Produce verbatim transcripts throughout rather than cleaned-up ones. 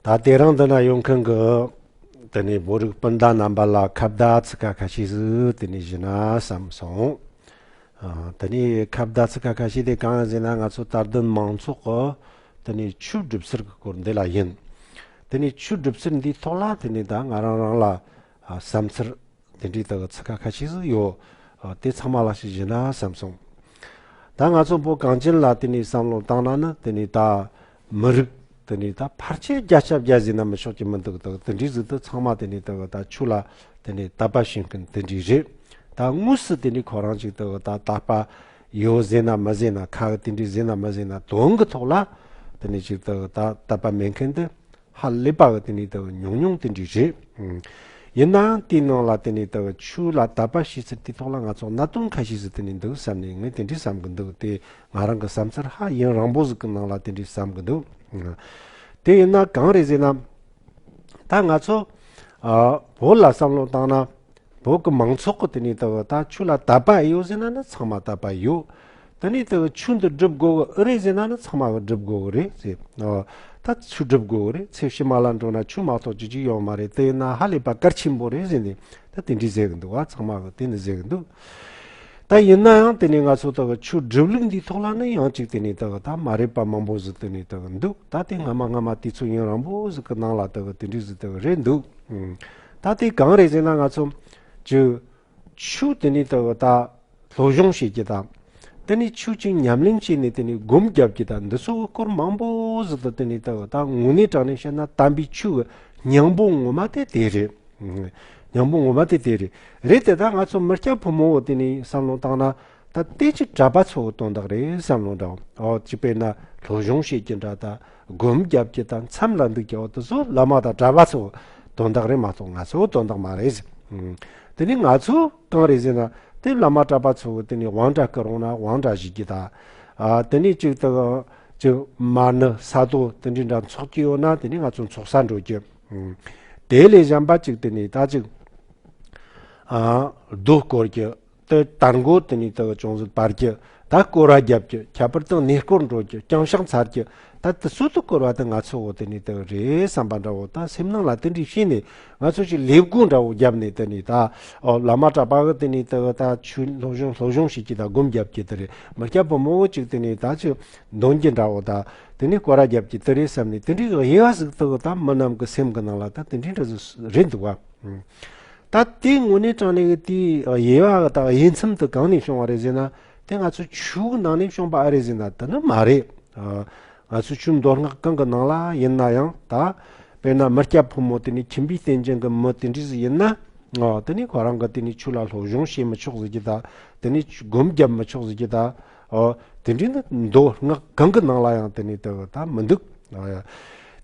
ད་དེ་རིང་འདི་ན་ཡོང་མཁན་གྱི་དེ་ནས་བོད་རིགས་སྤུན་ཟླ་རྣམ་པ་ལ་ཁ་བརྡ་ཚིག་ཁ་ཁ་ཤས་ཤིག་དེ་ནས་ཞུ་ན་བསམ་སོང་། ཨ། དེ་ནས་ཁ་བརྡ་ཚིག་ཁ་ཁ་ཤས་དེ་གང་ཡིན་ཟེར་ན། ང་ཚོ་དད་ལྡན་མང་ཚོགས་ཀྱི་དེ་ནས་ཆོས་སྒྲུབ་ཚུལ་གྱི་སྐོར་འདི་ལ་ཡིན། དེ་ནས་ཆོས་སྒྲུབ་ཚུལ་འདིའི་ཐོག་ལ་དེ་ནས་ད་ང་རང་རང་ལ་ཨ་བསམ་ཚུལ་དེ་འདྲའི་ལྟ་བུ་ཚིག་ཁ་ཁ་ཤས་ཤིག་ཡོད། ཨ། དེ་ཚང་མ་ལ་ཞིག་ཞུ་ན་བསམ་སོང་། ད་ང་ཚོ་བོད་གངས་ཅན་ལ་དེ་ནས་བསམ་བློ་བཏང་ན་ནི། དེ་ནས་ད་མི་རིགས་དེ་ནས་ད་ཕལ་ཆེར་བརྒྱ་ཆ་བརྒྱ་ཟེར་ན་མི་ཆོག་གི་མི་འདུག། ད་དེ་འདྲའི་ཟིག་ཏུ་ཚང་མ་དེ་ནས་ད་ད་ཆོས་ལ་དེ་ནས་དད་པ་བྱེད་མཁན་དེ་འདྲའི་རེད། ད་དངོས་སུ་དེ་ནས་ཁོ་རང་ཅིག་ད་ད་དད་པ་ཡོད་ཟེར་ན་མི་ཟེར་ན། ཁ་གི་དེ་འདྲའི་ཟེར་ན་མི་ཟེར་ན། དོན་གྱི་ཐོག་ལ་དེ་ནས་ཅིག་ད་ད་དད་པ་མེད་མཁན་དེ་ཧ་ལས་པ་གི་དེ་ནས་ད་ཉུང་ཉུང་དེ་འདྲའི་རེད། ཨང་། ཡིན་ནའང་དེའི་ནང་ལ་དེ་ནས་ད་ཆོས་ལ་དད་པ་བྱེད་ཚུལ་དེའི་ཐོག་ལ་ང་ཚོ་གནད་དོན་ཁ་ཤས་ཟིག་དེ་ནས་འདུག་བསམ་ནས་ངས་དེ་འདྲའི་བསམ་གི་འདུག། དེ་ང་རང་གི་བསམ་ཚུལ་ཧ་ཡུན་རིང་པོ་ཟིག་གི་ནང་ལ་དེ་འདྲའི་བསམ་གི་འདུག། ཨང་། དེ་ཡིན་ན་གང་རེད་ཟེར་ན། ད་ང་ཚོ་ཨ་བོད་ལ་བསམ་བློ་བཏང་ན། བོད་ཀྱི་མང་ཚོགས་ཀྱི་དེ་ནས་ད་ད་ཆོས་ལ་དད་པ་ཡོད་ཟེར་ན་ནི་ཚང་མ་དད་པ་ཡོད། དེ་ནས་ད་ཆོས་འདི་སྒྲུབ་དགོས་གི་ཨེ་རེད་ཟེར་ན་ནི་ཚང་མ་གི་སྒྲུབ་དགོས་གི་རེད་ཟེར། ཨོ། ད་ཆོས་སྒྲུབ་དགོས་གི་རེད། ཚེ་ཕྱི་མ་ལ་འགྲོ་ན་ཆོས་མ་གཏོགས་ཅི་ཅིག་ཡོད་མ་རེད། དེ་ཡིན་ན་ཧ་ལས་པ་གལ་ཆེན་པོ་རེད་ཟེར་ནས་ད་དེ་འདྲའི་ཟེར་གི་འདུག་བ། ཚང་མ་གི་དེ་ནི་ཟེར་གི་འདུག། ད་ཡིན་ན་ཡང་དེ་ནས་ང་ཚོ་ད་ཆོས་སྒྲུབ་ལུགས་འདིའི་ཐོག་ལ་ནི་ཡང་ཅིག་དེ་ནས་ད་ད་མ་རེད་པ་མང་པོ་ཟིག་དེ་ནས་ད་འདུག། ད་དེ་སྔ་མ་སྔ་མ་དུས་ཚོད་ཡུན་རིང་པོ་ཟིག་གི་ནང་ལ་ད་དེ་འདྲའི་ཟིག་ད་རེད་འདུག། ཨང་། ད་དེ་གང་རེད་ཟེར་ན། ང་ཚོ་ཅིག་ཆོས་དེ་ནས་ད་ད་སློབ་སྦྱོང་བྱེད་རྒྱུ་དང་། དེ་ནས་ཆོས་ཅིག་ཉམས་ལེན་བྱས་ནས་དེ་ནས་སྒོམ་རྒྱབ་རྒྱུ་དང་། འདི་ཚོ་གི་སྐོར་མང་པོ་ཟིག་ད་དེ་ནས་ད་ད་དངོས་གནས་དྲང་གནས་བཤད་ན་དམ་པའི་ཆོས་ཀྱི་སྙིང་པོ་ངོ་མ་དེ་དེ་རེད། སྙིང་པོ་ངོ་མ་དེ་དེ་རེད། རེད་དེ་ད་ང་ཚོ་མི་སྐྱ་ཕོ་མོ་བོ་དེ་ནས་བསམ་བློ་བཏང་ན། ད་དེ་ཅིག་གྲྭ་པ་ཚོ་གི་དོན་དག་རེད་བསམ་བློ་འདྲ་བོ། ཨོ་ཅིག་དཔེར་ན་སློབ་སྦྱོང་བྱེད་རྒྱུ་འདྲ། ད་སྒོམ་རྒྱབ་རྒྱུ་དང་མཚམས་ལ་འདུག་རྒྱུ་བོ་དེ་ཚོ་བླ་མ་དང་གྲྭ་པ་ཚོ་གི་དོན་དག་རེད་མ་གཏོགས་ང་ཚོ་གི་དོན་དག་མ་རེད། ཨང་། དེ་ནས་ང་ཚོ་གང་རེད་ཟེར་ན། དེ་བླ་མ་གྲྭ་པ་ཚོ་གི་དེ་ནས་དབང་གྲྭ་བསྐུར་འོང་ན་དབང་གྲྭ་བཞེས་རྒྱུ་དང་། ཨ་དེ་ནས་ཅིག་ད་ཅིག་མ་ཎི་ས་རྡོ་དེ་འདྲའི་འདྲ་འཚོགས་རྒྱུ་ཡོད་ན་དེ་ནས་ང་ཚོ་འཚོགས་ས་འགྲོ་རྒྱུ། ཨང་། དེ་ལས་གཞན་པ་ཅིག་དེ་ནས་ད་ཅིག་ཨ་རྡོ་བསྐོར་རྒྱུ། དེ་དར་མགོ་དེ་ནས་དེ་ཅུང་ཟད་སྤར་རྒྱུ། ད་སྐོར་བ་རྒྱབ་རྒྱུ། ཁྱད་པར་དུ་གནས་སྐོར་འགྲོ་རྒྱུ། རྐྱང་ཕྱག་འཚལ་རྒྱུ། ད་དེ་ཚོ་དེ་སྐོར་བ་དེ་ང་ཚོ་བོ་དེ་ནས་དེ་རེད་བསམ་པ་འདྲ་བོ། ད་སེམས་ནང་ལ་དེ་འདྲའི་བྱས་ནས་ང་ཚོ་ཅིག་ལས་བགོ་འདྲ་བོ་བརྒྱབ་ནས་དེ་ནས་ད། ཨོ། བླ་མ་གྲྭ་པ་གི་དེ་ནས་དེ་ད་ཆོས་སློབ་སྦྱོང་སློབ་སྦྱོང་བྱེད་རྒྱུ་དང་སྒོམ་རྒྱབ་རྒྱུ་དེ་རེད། མི་སྐྱ་ཕོ་མོ་བོ་ཅིག་དེ་ནས་ད་ཅིག་འདོན་རྒྱུ་འདྲ་བོ་དང་། དེ་ནས་སྐོར་བ་རྒྱབ་རྒྱུ་དེ་རེད་བསམ་ནས་དེ་འདྲའི་དབྱེ་བ་ཟིག་དེ་ད་མི་རྣམས་ཀྱི་སེམས་ཀྱི་ནང་ལ་ད་དེ་འདྲའི་འདྲ་ཟིག་རེད་འདུག་བ། ད་དེ་དངོས་གནས་དྲང་གནས་ཀྱི་དེའི་དབྱེ་བ་དང་དབྱེ་མཚམས་དེ་གང་ནས་བྱུང་བ་རེད་ཟེར་ན། དེ་ང་ཚོ་ཆོས་ཀྱི་ནང་ནས་བྱུང་བ་ཨེ་རེད་ཟེར་ན་དེ་ནི་མ་རེད། ཨ། ང་ཚོ་ཆོས་མདོ་སྔགས་གང་གི་ནང་ལ་ཡིན་ན་ཡང་ད། དཔེར་ན་མི་སྐྱ་ཕོ་མོ་དེ་ནས་ཁྱིམ་པའི་རྟེན་ཅན་གྱི་མི་དེ་འདྲ་ཟིག་ཡིན་ན། ཨ། དེ་ནས་ཁོ་རང་གི་དེ་ནས་ཆོས་ལ་སློབ་སྦྱོང་བྱེད་མི་ཆོག་ཟེར་རྒྱུ་ད། དེ་ནས་སྒོམ་རྒྱབ་མི་ཆོག་ཟེར་རྒྱུ་ད། ཨ། དེ་འདྲའི་ནི་མདོ་སྔགས་གང་གི་ནང་ལ་ཡང་དེ་ནས་དེ་ད་མི་འདུག། ཨ།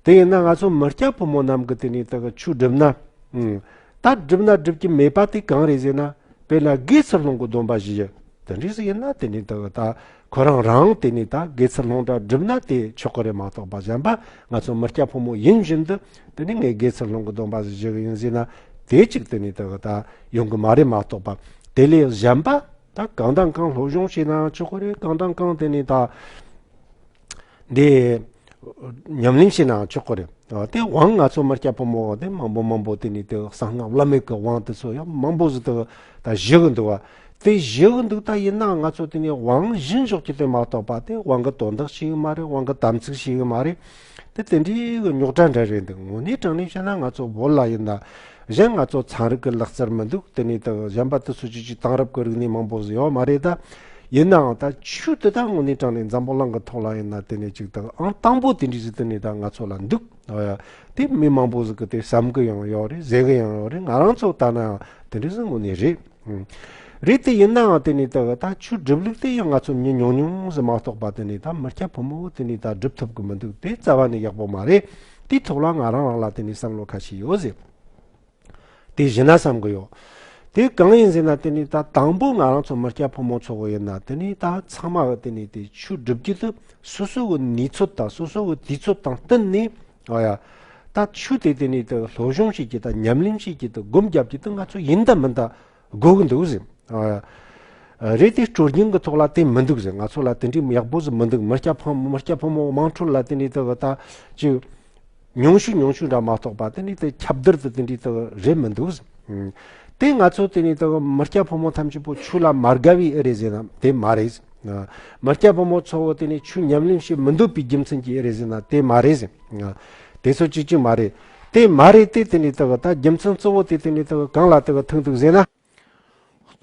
དེ་ཡིན་ན་ང་ཚོ་མི་སྐྱ་ཕོ་མོ་རྣམས་ཀྱི་དེ་ནས་དེ་ཆོས་སྒྲུབ་ན། ཨང་། ད་སྒྲུབ་ན་སྒྲུབ་ཀྱི་མེད་པ་དེ་གང་རེད་ཟེར་ན། དཔེར་ན་དགེ་ཚུལ་སློང་གི་སྡོམ་པ་བཞེས་རྒྱུ་དེ་འདྲ་ཟིག་ཡིན་ན། དེ་ནས་ད་ད་ཁོ་རང་རང་དེ་ནས་ད་དགེ་ཚུལ་སློང་འདྲ་སྒྲུབ་ན་དེ་ཆོག་གི་རེད་མ་གཏོགས་པ། གཞན་པ་ང་ཚོ་མི་སྐྱ་ཕོ་མོ་ཡིན་བཞིན་དུ་དེ་ནས་ངས་དགེ་ཚུལ་སློང་གི་སྡོམ་པ་ཟིག་བཞེས་གི་ཡིན་ཟེར་ན། དེ་གཅིག་དེ་ནས་ད་ད་ཡོང་གི་མ་རེད་མ་གཏོགས་པ། དེ་ལས་གཞན་པ་ད་གང་དང་གང་སློབ་སྦྱོང་བྱས་ན་ཆོག་གི་རེད། གང་དང་གང་དེ་ནས་ད། འདི་ཉམས་ལེན་བྱས་ནའང་ཆོག་གི་རེད། དེ་དབང་ང་ཚོ་མི་སྐྱ་ཕོ་མོ་དེ་མང་པོ་མང་པོ་དེ་ནས་དེ་གསང་སྔགས་བླ་མེད་ཀྱི་དབང་དེ་ཚོ་ཡང་མང་པོ་ཟིག་དེ་ད་བཞེས་གི་འདུག་བ། དེ་བཞེས་གི་འདུག། ད་ཡིན་ནའང་ང་ཚོ་དེ་ནས་དབང་བཞིན་འཇོག་རྒྱུ་དེ་མ་གཏོགས་པ། དེ་དབང་གི་དོན་དག་ཤེས་གི་མ་རེད། དབང་གི་དམ་ཚིག་ཤེས་གི་མ་རེད། དེ་དེ་འདྲའི་གི་རྙོག་དྲ་འདྲ་རེད་འདུག། དངོས་གནས་དྲང་གནས་བཤད་ན་ང་ཚོ་བོད་ལ་ཡིན་ན། གཞན་ང་ཚོ་ཚན་རིག་གི་ལག་རྩལ་མི་འདུག། དེ་ནས་ད་གཞན་པ་དེ་ཚོ་ཅིག་ཅིག་དེང་རབས་ཀྱི་རིག་གནས་མང་པོ་ཟིག་ཡོད་མ་རེད་ད། ཡིན་ནའང་ད་ཆོས་དེ་ད་དངོས་གནས་དྲང་གནས་འཛམ་བུ་གླིང་གི་ཐོག་ལ་ཡིན་ན་དེ་ནས་ཅིག་ད་ཨང་དང་པོ་དེ་འདྲ་ཟིག་དེ་ནས་ད་ང་ཚོ་ལ་འདུག། ཨ་ཡ། དེ་མི་མང་པོ་ཟིག་གིས་དེ་བསམ་གི་ཡང་ཡོད་རེད། ཟེར་གི་ཡང་ཡོད་རེད། ང་རང་ཚོ་ལྟ་ན་ཡང་དེ་འདྲ་ཟིག་དངོས་གནས་རེད། ཨང་། རེད་དེ་ཡིན་ནའང་དེ་ནས་ད་ད་ཆོས་སྒྲུབ་ལུགས་དེ་ཡང་ང་ཚོ་མི་ཉུང་ཉུང་ཟིག་མ་གཏོགས་པ། དེ་ནས་ད་མི་སྐྱ་ཕོ་མོ་དེ་ནས་ད་སྒྲུབ་ཐུབ་གི་མི་འདུག། དེ་རྩ་བ་ནས་ཡག་པོ་མ་རེད། དེའི་ཐོག་ལ་ང་རང་རང་ལ་དེ་ནས་བསམ་བློ་ཁ་ཤས་ཡོད་ཟེར། དེ་བཞིན་ན་བསམ་གི་ཡོད། དེ་གང་ཡིན་ཟེར་ན། དེ་ནི་ད་དང་པོ་ང་རང་ཚོ་མི་སྐྱ་ཕོ་མོ་ཚོ་གི་ཡིན་ན། དེ་ནི་ད་ཚང་མ་གི་དེ་ནི་དེ་ཆོས་སྒྲུབ་རྒྱུ་དེ་སོ་སོ་གི་ནུས་ཚོད་དང་སོ་སོ་གི་དུས་ཚོད་དང་བསྟུན་ནས། ཨོ་ཡ། ད་ཆོས་དེ་དེ་ནི་དེ་སློབ་སྦྱོང་བྱེད་རྒྱུ་དང་ཉམས་ལེན་བྱེད་རྒྱུ་དང་སྒོམ་རྒྱབ་རྒྱུ་དེ་ང་ཚོ་ཡིན་ད་མིན་ད་དགོས་གི་འདུག་ཟེར། ཨོ་ཡ། རེད་དེ་སྲོལ་རྒྱུན་གི་ཐོག་ལ་དེ་མི་འདུག་ཟེར། ང་ཚོ་ལ་དེ་འདྲའི་ཡག་པོ་ཟིག་མི་འདུག། མི་སྐྱ་ཕོ་མི་སྐྱ་ཕོ་མོ་དམངས་ཁྲོད་ལ་དེ་ནི་དེ་གི་ད་ཅིག་ཉུང་ཤོས་ཉུང་ཤོས་འདྲ་མ་གཏོགས་པ་དེ་ནི་དེ་ཁྱབ་བརྡལ་དུ་དེ་འདྲའི་དག་རེད་མི་འདུག། ཨ། དེ་ང་ཚོ་དེ་ནི་དག་མི་སྐྱ་ཕོ་མོ་ཐམས་ཅད་པོ་ཆོས་ལ་མ་དགའ་བའི་ཨེ་རེད་ཟེར་ན་དེ་མ་རེད། ཨ། མི་སྐྱ་ཕོ་མོ་ཚོ་བོ་དེ་ནི་ཆོས་ཉམས་ལེན་བྱེད་མི་འདོད་པའི་རྒྱུ་མཚན་གྱིས་ཨེ་རེད་ཟེར་ན་དེ་མ་རེད། ཨ། དེ་ཚོ་གཅིག་གཅིག་མ་རེད། དེ་མ་རེད་དེ་དེ་ནི་དག་ད་རྒྱུ་མཚན་གཙོ་བོ་དེ་དེ་ནི་དག་གང་ལ་དག་ཐུག་འདུག་ཟེར་ན།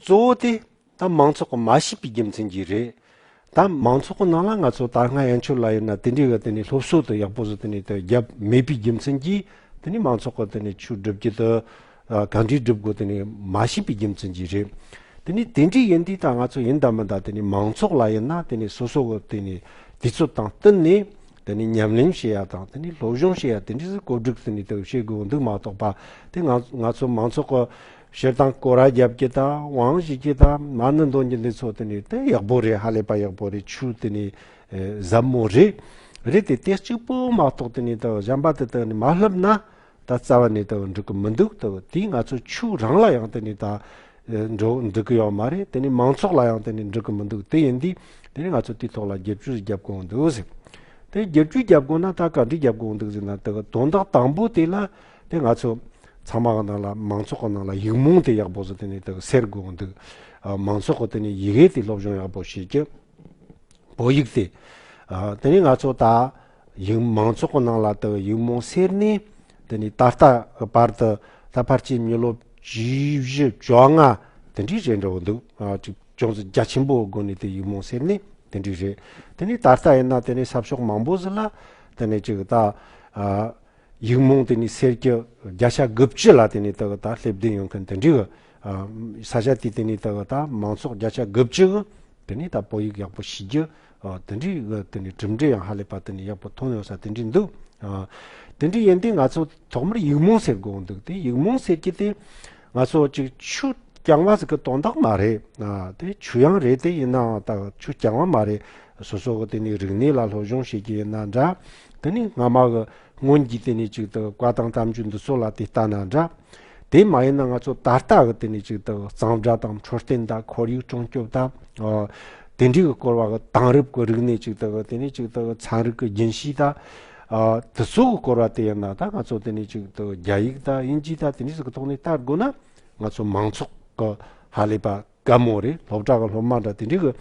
གཙོ་བོ་དེ་ད་མང་ཚོགས་ཀྱིས་མ་ཤེས་པའི་རྒྱུ་མཚན་གྱིས་རེད། ད་མང་ཚོགས་ཀྱི་ནང་ལ་ང་ཚོ་ད་སྔ་ཡན་ཆོད་ལ་ཡིན་ན་དེ་འདྲའི་གི་དེ་ནས་སློབ་གསོ་དེ་ཡག་པོ་ཟིག་དེ་ནས་དེ་བརྒྱབ་མེད་པའི་རྒྱུ་མཚན་གྱིས་དེ་ནས་མང་ཚོགས་ཀྱིས་དེ་ནས་ཆོས་སྒྲུབ་རྒྱུ་དེ་ཨ་ག་འདྲའི་སྒྲུབ་དགོས་དེ་ནས་མ་ཤེས་པའི་རྒྱུ་མཚན་གྱིས་རེད། དེ་ནས་དེ་འདྲའི་ཡིན་དུས་ད་ང་ཚོ་ཡིན་ད་མིན་ད་དེ་ནས་མང་ཚོགས་ལ་ཡིན་ན་དེ་ནས་སོ་སོ་གི་དེ་ནས་དུས་ཚོད་དང་བསྟུན་ནས། དེ་ནས་ཉམས་ལེན་བྱེད་ཡ་དང་དེ་ནས་སློབ་སྦྱོང་བྱེད་ཡ་དེ་འདྲ་ཟིག་གོ་སྒྲིག་དེ་ནས་དེ་བྱེད་དགོས་འདུག་མ་གཏོགས་པ། དེ་ང་ང་ཚོ་མང་ཚོགས་ཀྱི་སྤྱིར་བཏང་སྐོར་ར་རྒྱབ་ཀྱི་དང་དབང་བྱེད་ཀྱི་དང་མ་ཎི་འདོན་གྱི་འདི་ཚོ་དེ་ནས་དེ་ཡག་པོ་རེད། ཧ་ལས་པ་ཡག་པོ་རེད། ཆོས་དེ་ནས་ཨེ་ཟབ་མོ་རེད། རེད་དེ་དེ་གཅིག་པོ་མ་གཏོགས་དེ་ནས་དེ་གཞན་པ་དེ་དེ་ནས་མ་བསླབ་ན། ད་རྩ་བ་ནས་དེ་འགྲིག་གི་མི་འདུག། དེ་དེ་ང་ཚོ་ཆོས་རང་ལ་ཡང་དེ་ནས་ད་འགྲོ་འགྲིག་གི་ཡོད་མ་རེད། དེ་ནས་མང་ཚོགས་ལ་ཡང་དེ་ནས་འགྲིག་གི་མི་འདུག། དེ་ཡིན་དུས་དེ་ནས་ང་ཚོ་དེའི་ཐོག་ལ་བསྒྱུར་བཅོས་རྒྱབ་དགོས་འདུག་ཟེར། དེ་བསྒྱུར་བཅོས་རྒྱབ་དགོས་ན་ད་ག་འདྲས་རྒྱབ་དགོས་འདུག་ཟེར་ན། དེ་གི་དོན་དག་དང་པོ་དེ་ལ་དེ་ང་ཚོ་ཚང་མ་གི་ནང་ལ་མང་ཚོགས་གི་ནང་ལ་ཡིག་རྨོངས་དེ་ཡག་པོ་ཟིག་དེ་ནས་དེ་གི་སེལ་དགོས་འདུག། ཨ། མང་ཚོགས་གི་དེ་ནས་ཡི་གེ་དེ་སློབ་སྦྱོང་ཡག་པོ་བྱེད་རྒྱུ། བོད་ཡིག་དེ། ཨ། དེ་ནས་ང་ཚོ་ད་ཡིག་མང་ཚོགས་ཀྱི་ནང་ལ་དེ་ཡིག་རྨོངས་སེལ་ནས། དེ་ནས་ད་ལྟ་བར་དུ་ད་ཕལ་ཆེར་མི་ལོ་བཅུ་བཞི་བཅོ་ལྔ་དེ་འདྲའི་རེད་འགྲོ་གི་འདུག། ཨ། ཅིག་ཅུང་ཟད་རྒྱ་ཆེན་པོའི་སྒོ་ནས་དེ་ཡིག་རྨོངས་སེལ་ནས་དེ་འདྲའི་རེད། དེ་ནས་ད་ལྟ་ཡིན་ན་དེ་ནས་ས་ཕྱོགས་མང་པོ་ཟིག་ལ་དེ་ནས་ཅིག་ད། ཨ། ཡིག་རྨོངས་དེ་ནས་སེལ་རྒྱུ་བརྒྱ་ཆ་དགུ་བཅུ་ལ་དེ་ནས་ད་ད་སླེབས་བསྡད་ཡོད་མཁན་དེ་འདྲའི་གི། ཨ། ས་ཆ་དེ་དེ་ནས་ད་ད་མང་ཚོགས་བརྒྱ་ཆ་དགུ་བཅུ་གི་དེ་ནས་ད་བོད་ཡིག་ཡག་པོ་ཤེས་རྒྱུ། ཨ། དེ་འདྲའི་གི་དེ་ནས་གྲུབ་འབྲས་ཡང་ཧ་ལས་པ་དེ་ནས་ཡག་པོ་ཐོན་ཡོད་ས་དེ་འདྲའི་འདུག། ཨ། དེ་འདྲའི་ཡིན་དུས་ང་ཚོ་ཐོག་མར་ཡིག་རྨོངས་སེལ་དགོས་འདུག། དེ་ཡིག་རྨོངས་སེལ་རྒྱུ་དེ་ང་ཚོ་ཅིག་ཆོས་རྐྱང་བ་ཟིག་གི་དོན་དག་མ་རེད། ཨ། དེ་ཆོས་ཡང་རེད། དེ་ཡིན་ནའང་ད་ཆོས་རྐྱང་བ་མ་རེད། སོ་སོ་གི་དེ་ནས་རིག་གནས་ལ་སློབ་སྦྱོང་བྱེད་རྒྱུ་ཡིན་ན་འདྲ། དེ་ནས་སྔ་མ་གི་སྔོན་གྱི་དེ་ནས་ཅིག་ད་བཀའ་དང་བསྟན་བཅོས་འདི་ཚོ་ལ་དེ་ལྟ་ན་འདྲ། དེ་མ་ཡིན་ན་ང་ཚོ་ད་ལྟ་གི་དེ་ནས་ཅིག་ད་གཙང་སྦྲ་དང་འཕྲོད་བསྟེན་དང་ཁོར་ཡུག་སྲུང་སྐྱོབ་དང་། ཨ། དེ་འདྲའི་གི་སྐོར་བ་གི་དེང་རབས་ཀྱི་རིག་གནས་ཅིག་ད་དེ་ནས་ཅིག་ད་ཚན་རིག་གི་རྒྱུན་ཤེས་དང་། ཨ། དེ་ཚོ་གི་སྐོར་བ་དེ་ཡིན་ན་ད་ང་ཚོ་དེ་ནས་ཅིག་ད་རྒྱ་ཡིག་དང་དབྱིན་ཇི་དང་དེ་འདྲའི་ཟིག་གི་ཐོག་ནས་ལྟ་དགོས་ན་ང་ཚོ་མང་ཚོགས་གི་ཧ་ལས་པ། དཀའ་མོ་རེད། སློབ་གྲྭ་གི་སློབ་མ་འདྲ་དེ་འདྲའི་གི་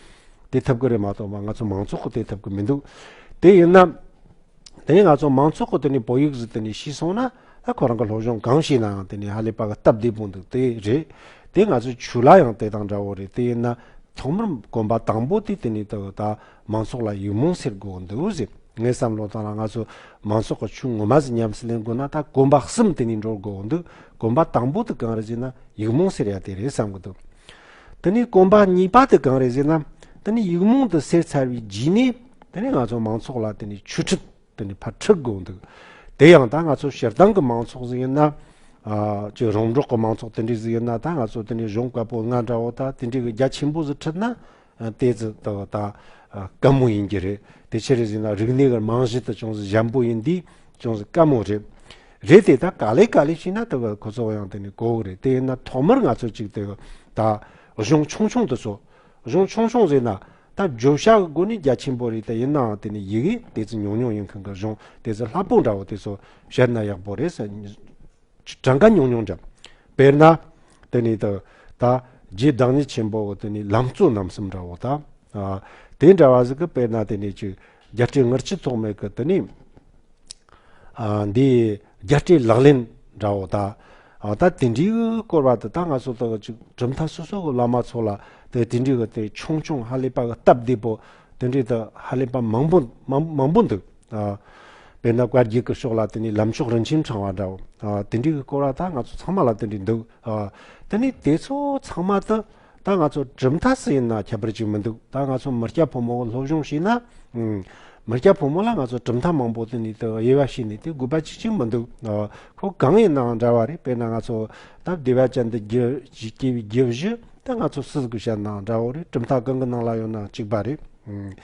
དེ་ཐུབ་གི་རེད་མ་གཏོགས་པ་ང་ཚོ་མང་ཚོགས་གི་དེ་ཐུབ་གི་མི་འདུག། དེ་ཡིན་ན། དེ་ནས་ང་ཚོ་མང་ཚོགས་གི་དེ་ནས་བོད་ཡིག་ཟིག་དེ་ནས་ཤེས་སོང་ན་ད་ཁོ་རང་གི་སློབ་སྦྱོང་གང་བྱས་ནའང་དེ་ནས་ཧ་ལས་པ་གི་སྟབས་བདེ་པོ་འདུག། དེ་རེད། དེ་ང་ཚོ་ཆོས་ལ་ཡང་དེ་དང་འདྲ་བོ་རེད། དེ་ཡིན་ན་ཐོག་མར་གོམ་པ་དང་པོ་དེ་དེ་ནས་ད་ད་མང་ཚོགས་ལ་ཡིག་རྨོངས་སེལ་དགོས་འདུག་ཟེར། ངའི་བསམ་བློ་བཏང་ན་ང་ཚོ་མང་ཚོགས་ཀྱི་ཆོས་ངོ་མ་ཟིག་ཉམས་སུ་ལེན་དགོས་ན་ད་གོམ་པ་གསུམ་དེ་ནས་འགྲོ་དགོས་འདུག། གོམ་པ་དང་པོ་དེ་གང་རེད་ཟེར་ན་ཡིག་རྨོངས་སེལ་ཡ་དེ་རེད་བསམ་གི་འདུག། དེ་ནས་གོམ་པ་གཉིས་པ་དེ་གང་རེད་ཟེར་ན། དེ་ནས་ཡིག་རྨོངས་དེ་སེལ་ཚར་བའི་རྗེས་ནས་དེ་ནས་ང་ཚོ་མང་ཚོགས་ལ་དེ་ནས་ཆོས་ཁྲིད་དེ་ནས་ཕར་ཁྲིད་དགོས་འདུག། དེ་ཡང་ད་ང་ཚོ་སྤྱིར་བཏང་གི་མང་ཚོགས་ཟིག་ཡིན་ན། ཨ། ཅིག་རོང་འབྲོག་གི་མང་ཚོགས་དེ་འདྲ་ཟིག་ཡིན་ན་ད་ང་ཚོ་དེ་ནས་གཞུང་བཀའ་པོད་ལྔ་འདྲ་བོ་ད་དེ་འདྲའི་གི་རྒྱ་ཆེན་པོ་ཟིག་ཁྲིད་ན། ཨ། དེ་ཙི་ད་ད་ཨ་དཀའ་མོ་ཡིན་གྱི་རེད། དེ་ཆི་རེད་ཟེར་ན་རིག་གནས་ཀྱི་རྨང་གཞི་དེ་ཅུང་ཟད་ཞན་པོ་ཡིན་དུས་ཅུང་ཟད་དཀའ་མོ་རེད། རེད་དེ་ད་ག་ལེ་ག་ལེ་བྱས་ན་ད་ཁོ་ཚོ་ཡང་དེ་ནས་གོ་གི་རེད། དེ་ཡིན་ན་ཐོག་མར་ང་ཚོ་ཅིག་དེ་ད་གཞུང་ཆུང་ཆུང་དེ་ཚོ། གཞུང་ཆུང་ཆུང་ཟེར་ན་ད་བརྗོད་བྱ་གི་སྒོ་ནས་རྒྱ་ཆེན་པོ་རེད། དེ་ཡིན་ནའང་དེ་ནས་ཡི་གེ་དེ་ཚོ་ཉུང་ཉུང་ཡིན་མཁན་གྱི་གཞུང་དེ་ཚོ་སླ་པོ་འདྲ་བོ་དེ་ཚོ་བཤད་ན་ཡག་པོ་རེད་ཟེར། གྲངས་ཀ་ཉུང་ཉུང་འདྲ། དཔེར་ན། དེ་ནས་ད་ད་རྗེ་བདག་ཉིད་ཆེན་པོ་གི་དེ་ནས་ལམ་གཙོ་རྣམ་གསུམ་འདྲ་བོ་ད། ཨ། དེ་འདྲ་བ་ཟིག་གི་དཔེར་ན་དེ་ནས་ཅིག་རྒྱལ་སྲས་དངུལ་ཆུ་ཐོགས་མེད་གི་དེ་ནས། ཨ། འདི་རྒྱལ་སྲས་ལག་ལེན་འདྲ་བོ་ད། ཨ། ད་དེ་འདྲའི་གི་སྐོར་བ་དེ་ད་ང་ཚོ་ད་ཅིག་གྲུབ་མཐའ་སོ་སོ་གི་བླ་མ་ཚོ་ལ་དེ་དེ་འདྲའི་གི་དེ་ཆུང་ཆུང་ཧ་ལས་པ་གི་སྟབས་བདེ་པོ་དེ་འདྲའི་དེ་ཧ་ལས་པ་མང་པོ་མང་མང་པོ་འདུག། ཨ། དཔེར་ན་བཀའ་བརྒྱུད་ཀྱི་ཕྱོགས་ལ་དེ་ནས་ལམ་མཆོག་རིན་ཆེན་ཕྲེང་བ་འདྲ་བོ། ཨ། དེ་འདྲའི་གི་སྐོར་བ་ད་ང་ཚོ་ཚང་མ་ལ་དེ་འདྲའི་འདུག། ཨ། དེ་ནས་དེ་ཚོ་ཚང་མ་ད་ད་ང་ཚོ་གྲུབ་མཐའ་སུ་ཡིན་ན་ཁྱད་པར་ཅིག་མི་འདུག། ད་ང་ཚོ་མི་སྐྱ་ཕོ་མོ་སློབ་སྦྱོང་བྱས་ན། ཨང་། མི་སྐྱ་ཕོ་མོ་ལ་ང་ཚོ་གྲུབ་མཐའ་མང་པོ་དེ་ནས་དེ་དབྱེ་བ་ཕྱེ་ནས་དེ་དགོས་པ་ཅིག་ཅིག་མི་འདུག། ཨ། ཁོ་གང་ཡིན་ནའང་འདྲ་བ་རེད། དཔེར་ན་ང་ཚོ་ད་བདེ་བ་ཅན་དུ་སྐྱེ་སྐྱེ་བའི་རྒྱུ་བཞི་ད་ང་ཚོ་སུ་ཟིག་གིས་བཤད་ནའང་འདྲ་བོ་རེད། གྲུབ་མཐའ་གང་གི་ནང་ལ་ཡོད་ནའང་གཅིག་པ་རེད། ཨང་།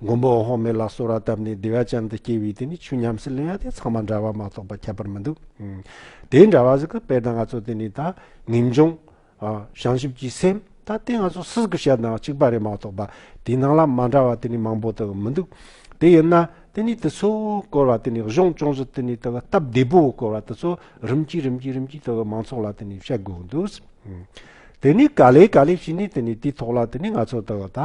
མགོན་པོ་འོད་དཔག་མེད་ལ་གསོལ་བ་བཏབ་ནས་བདེ་བ་ཅན་དུ་སྐྱེ་བའི་དེ་ནས་ཆོས་ཉམས་སུ་ལེན་ཡ་དེ་ཚང་མ་འདྲ་བ་མ་གཏོགས་པ་ཁྱད་པར་མི་འདུག། ཨང་། དེ་འདྲ་བ་ཟིག་གི་དཔེར་ན་ང་ཚོ་དེ་ནས་ད་ངེས་འབྱུང་། ཨ། བྱང་ཆུབ་ཀྱི་སེམས་ད་དེ་ང་ཚོ་སུ་ཟིག་གིས་བཤད་ནའང་གཅིག་པ་རེད་མ་གཏོགས་པ་དེའི་ནང་ལ་མ་འདྲ་བ་དེ་ནས་མང་པོ་དག་མི་འདུག། དེ་ཡིན་ན་ དེ་ནས་དེ་ཚོ་སྐོར་བ་དེ་ནས་གཞུང་ཅུང་ཟད་དེ་ནས་དེ་གི་སྟབས་བདེ་པོ་སྐོར་བ་དེ་ཚོ་རིམ་གྱིས་རིམ་གྱིས་རིམ་གྱིས་དེ་གི་མང་ཚོགས་ལ་དེ་ནས་བཤད་དགོས་འདུག་དེ་ནས་ག་ལེ་ག་ལེ་བྱས་ནས་དེ་ནས་དེའི་ཐོག་ལ་དེ་ནས་ང་ཚོ་དེ་གི་ད་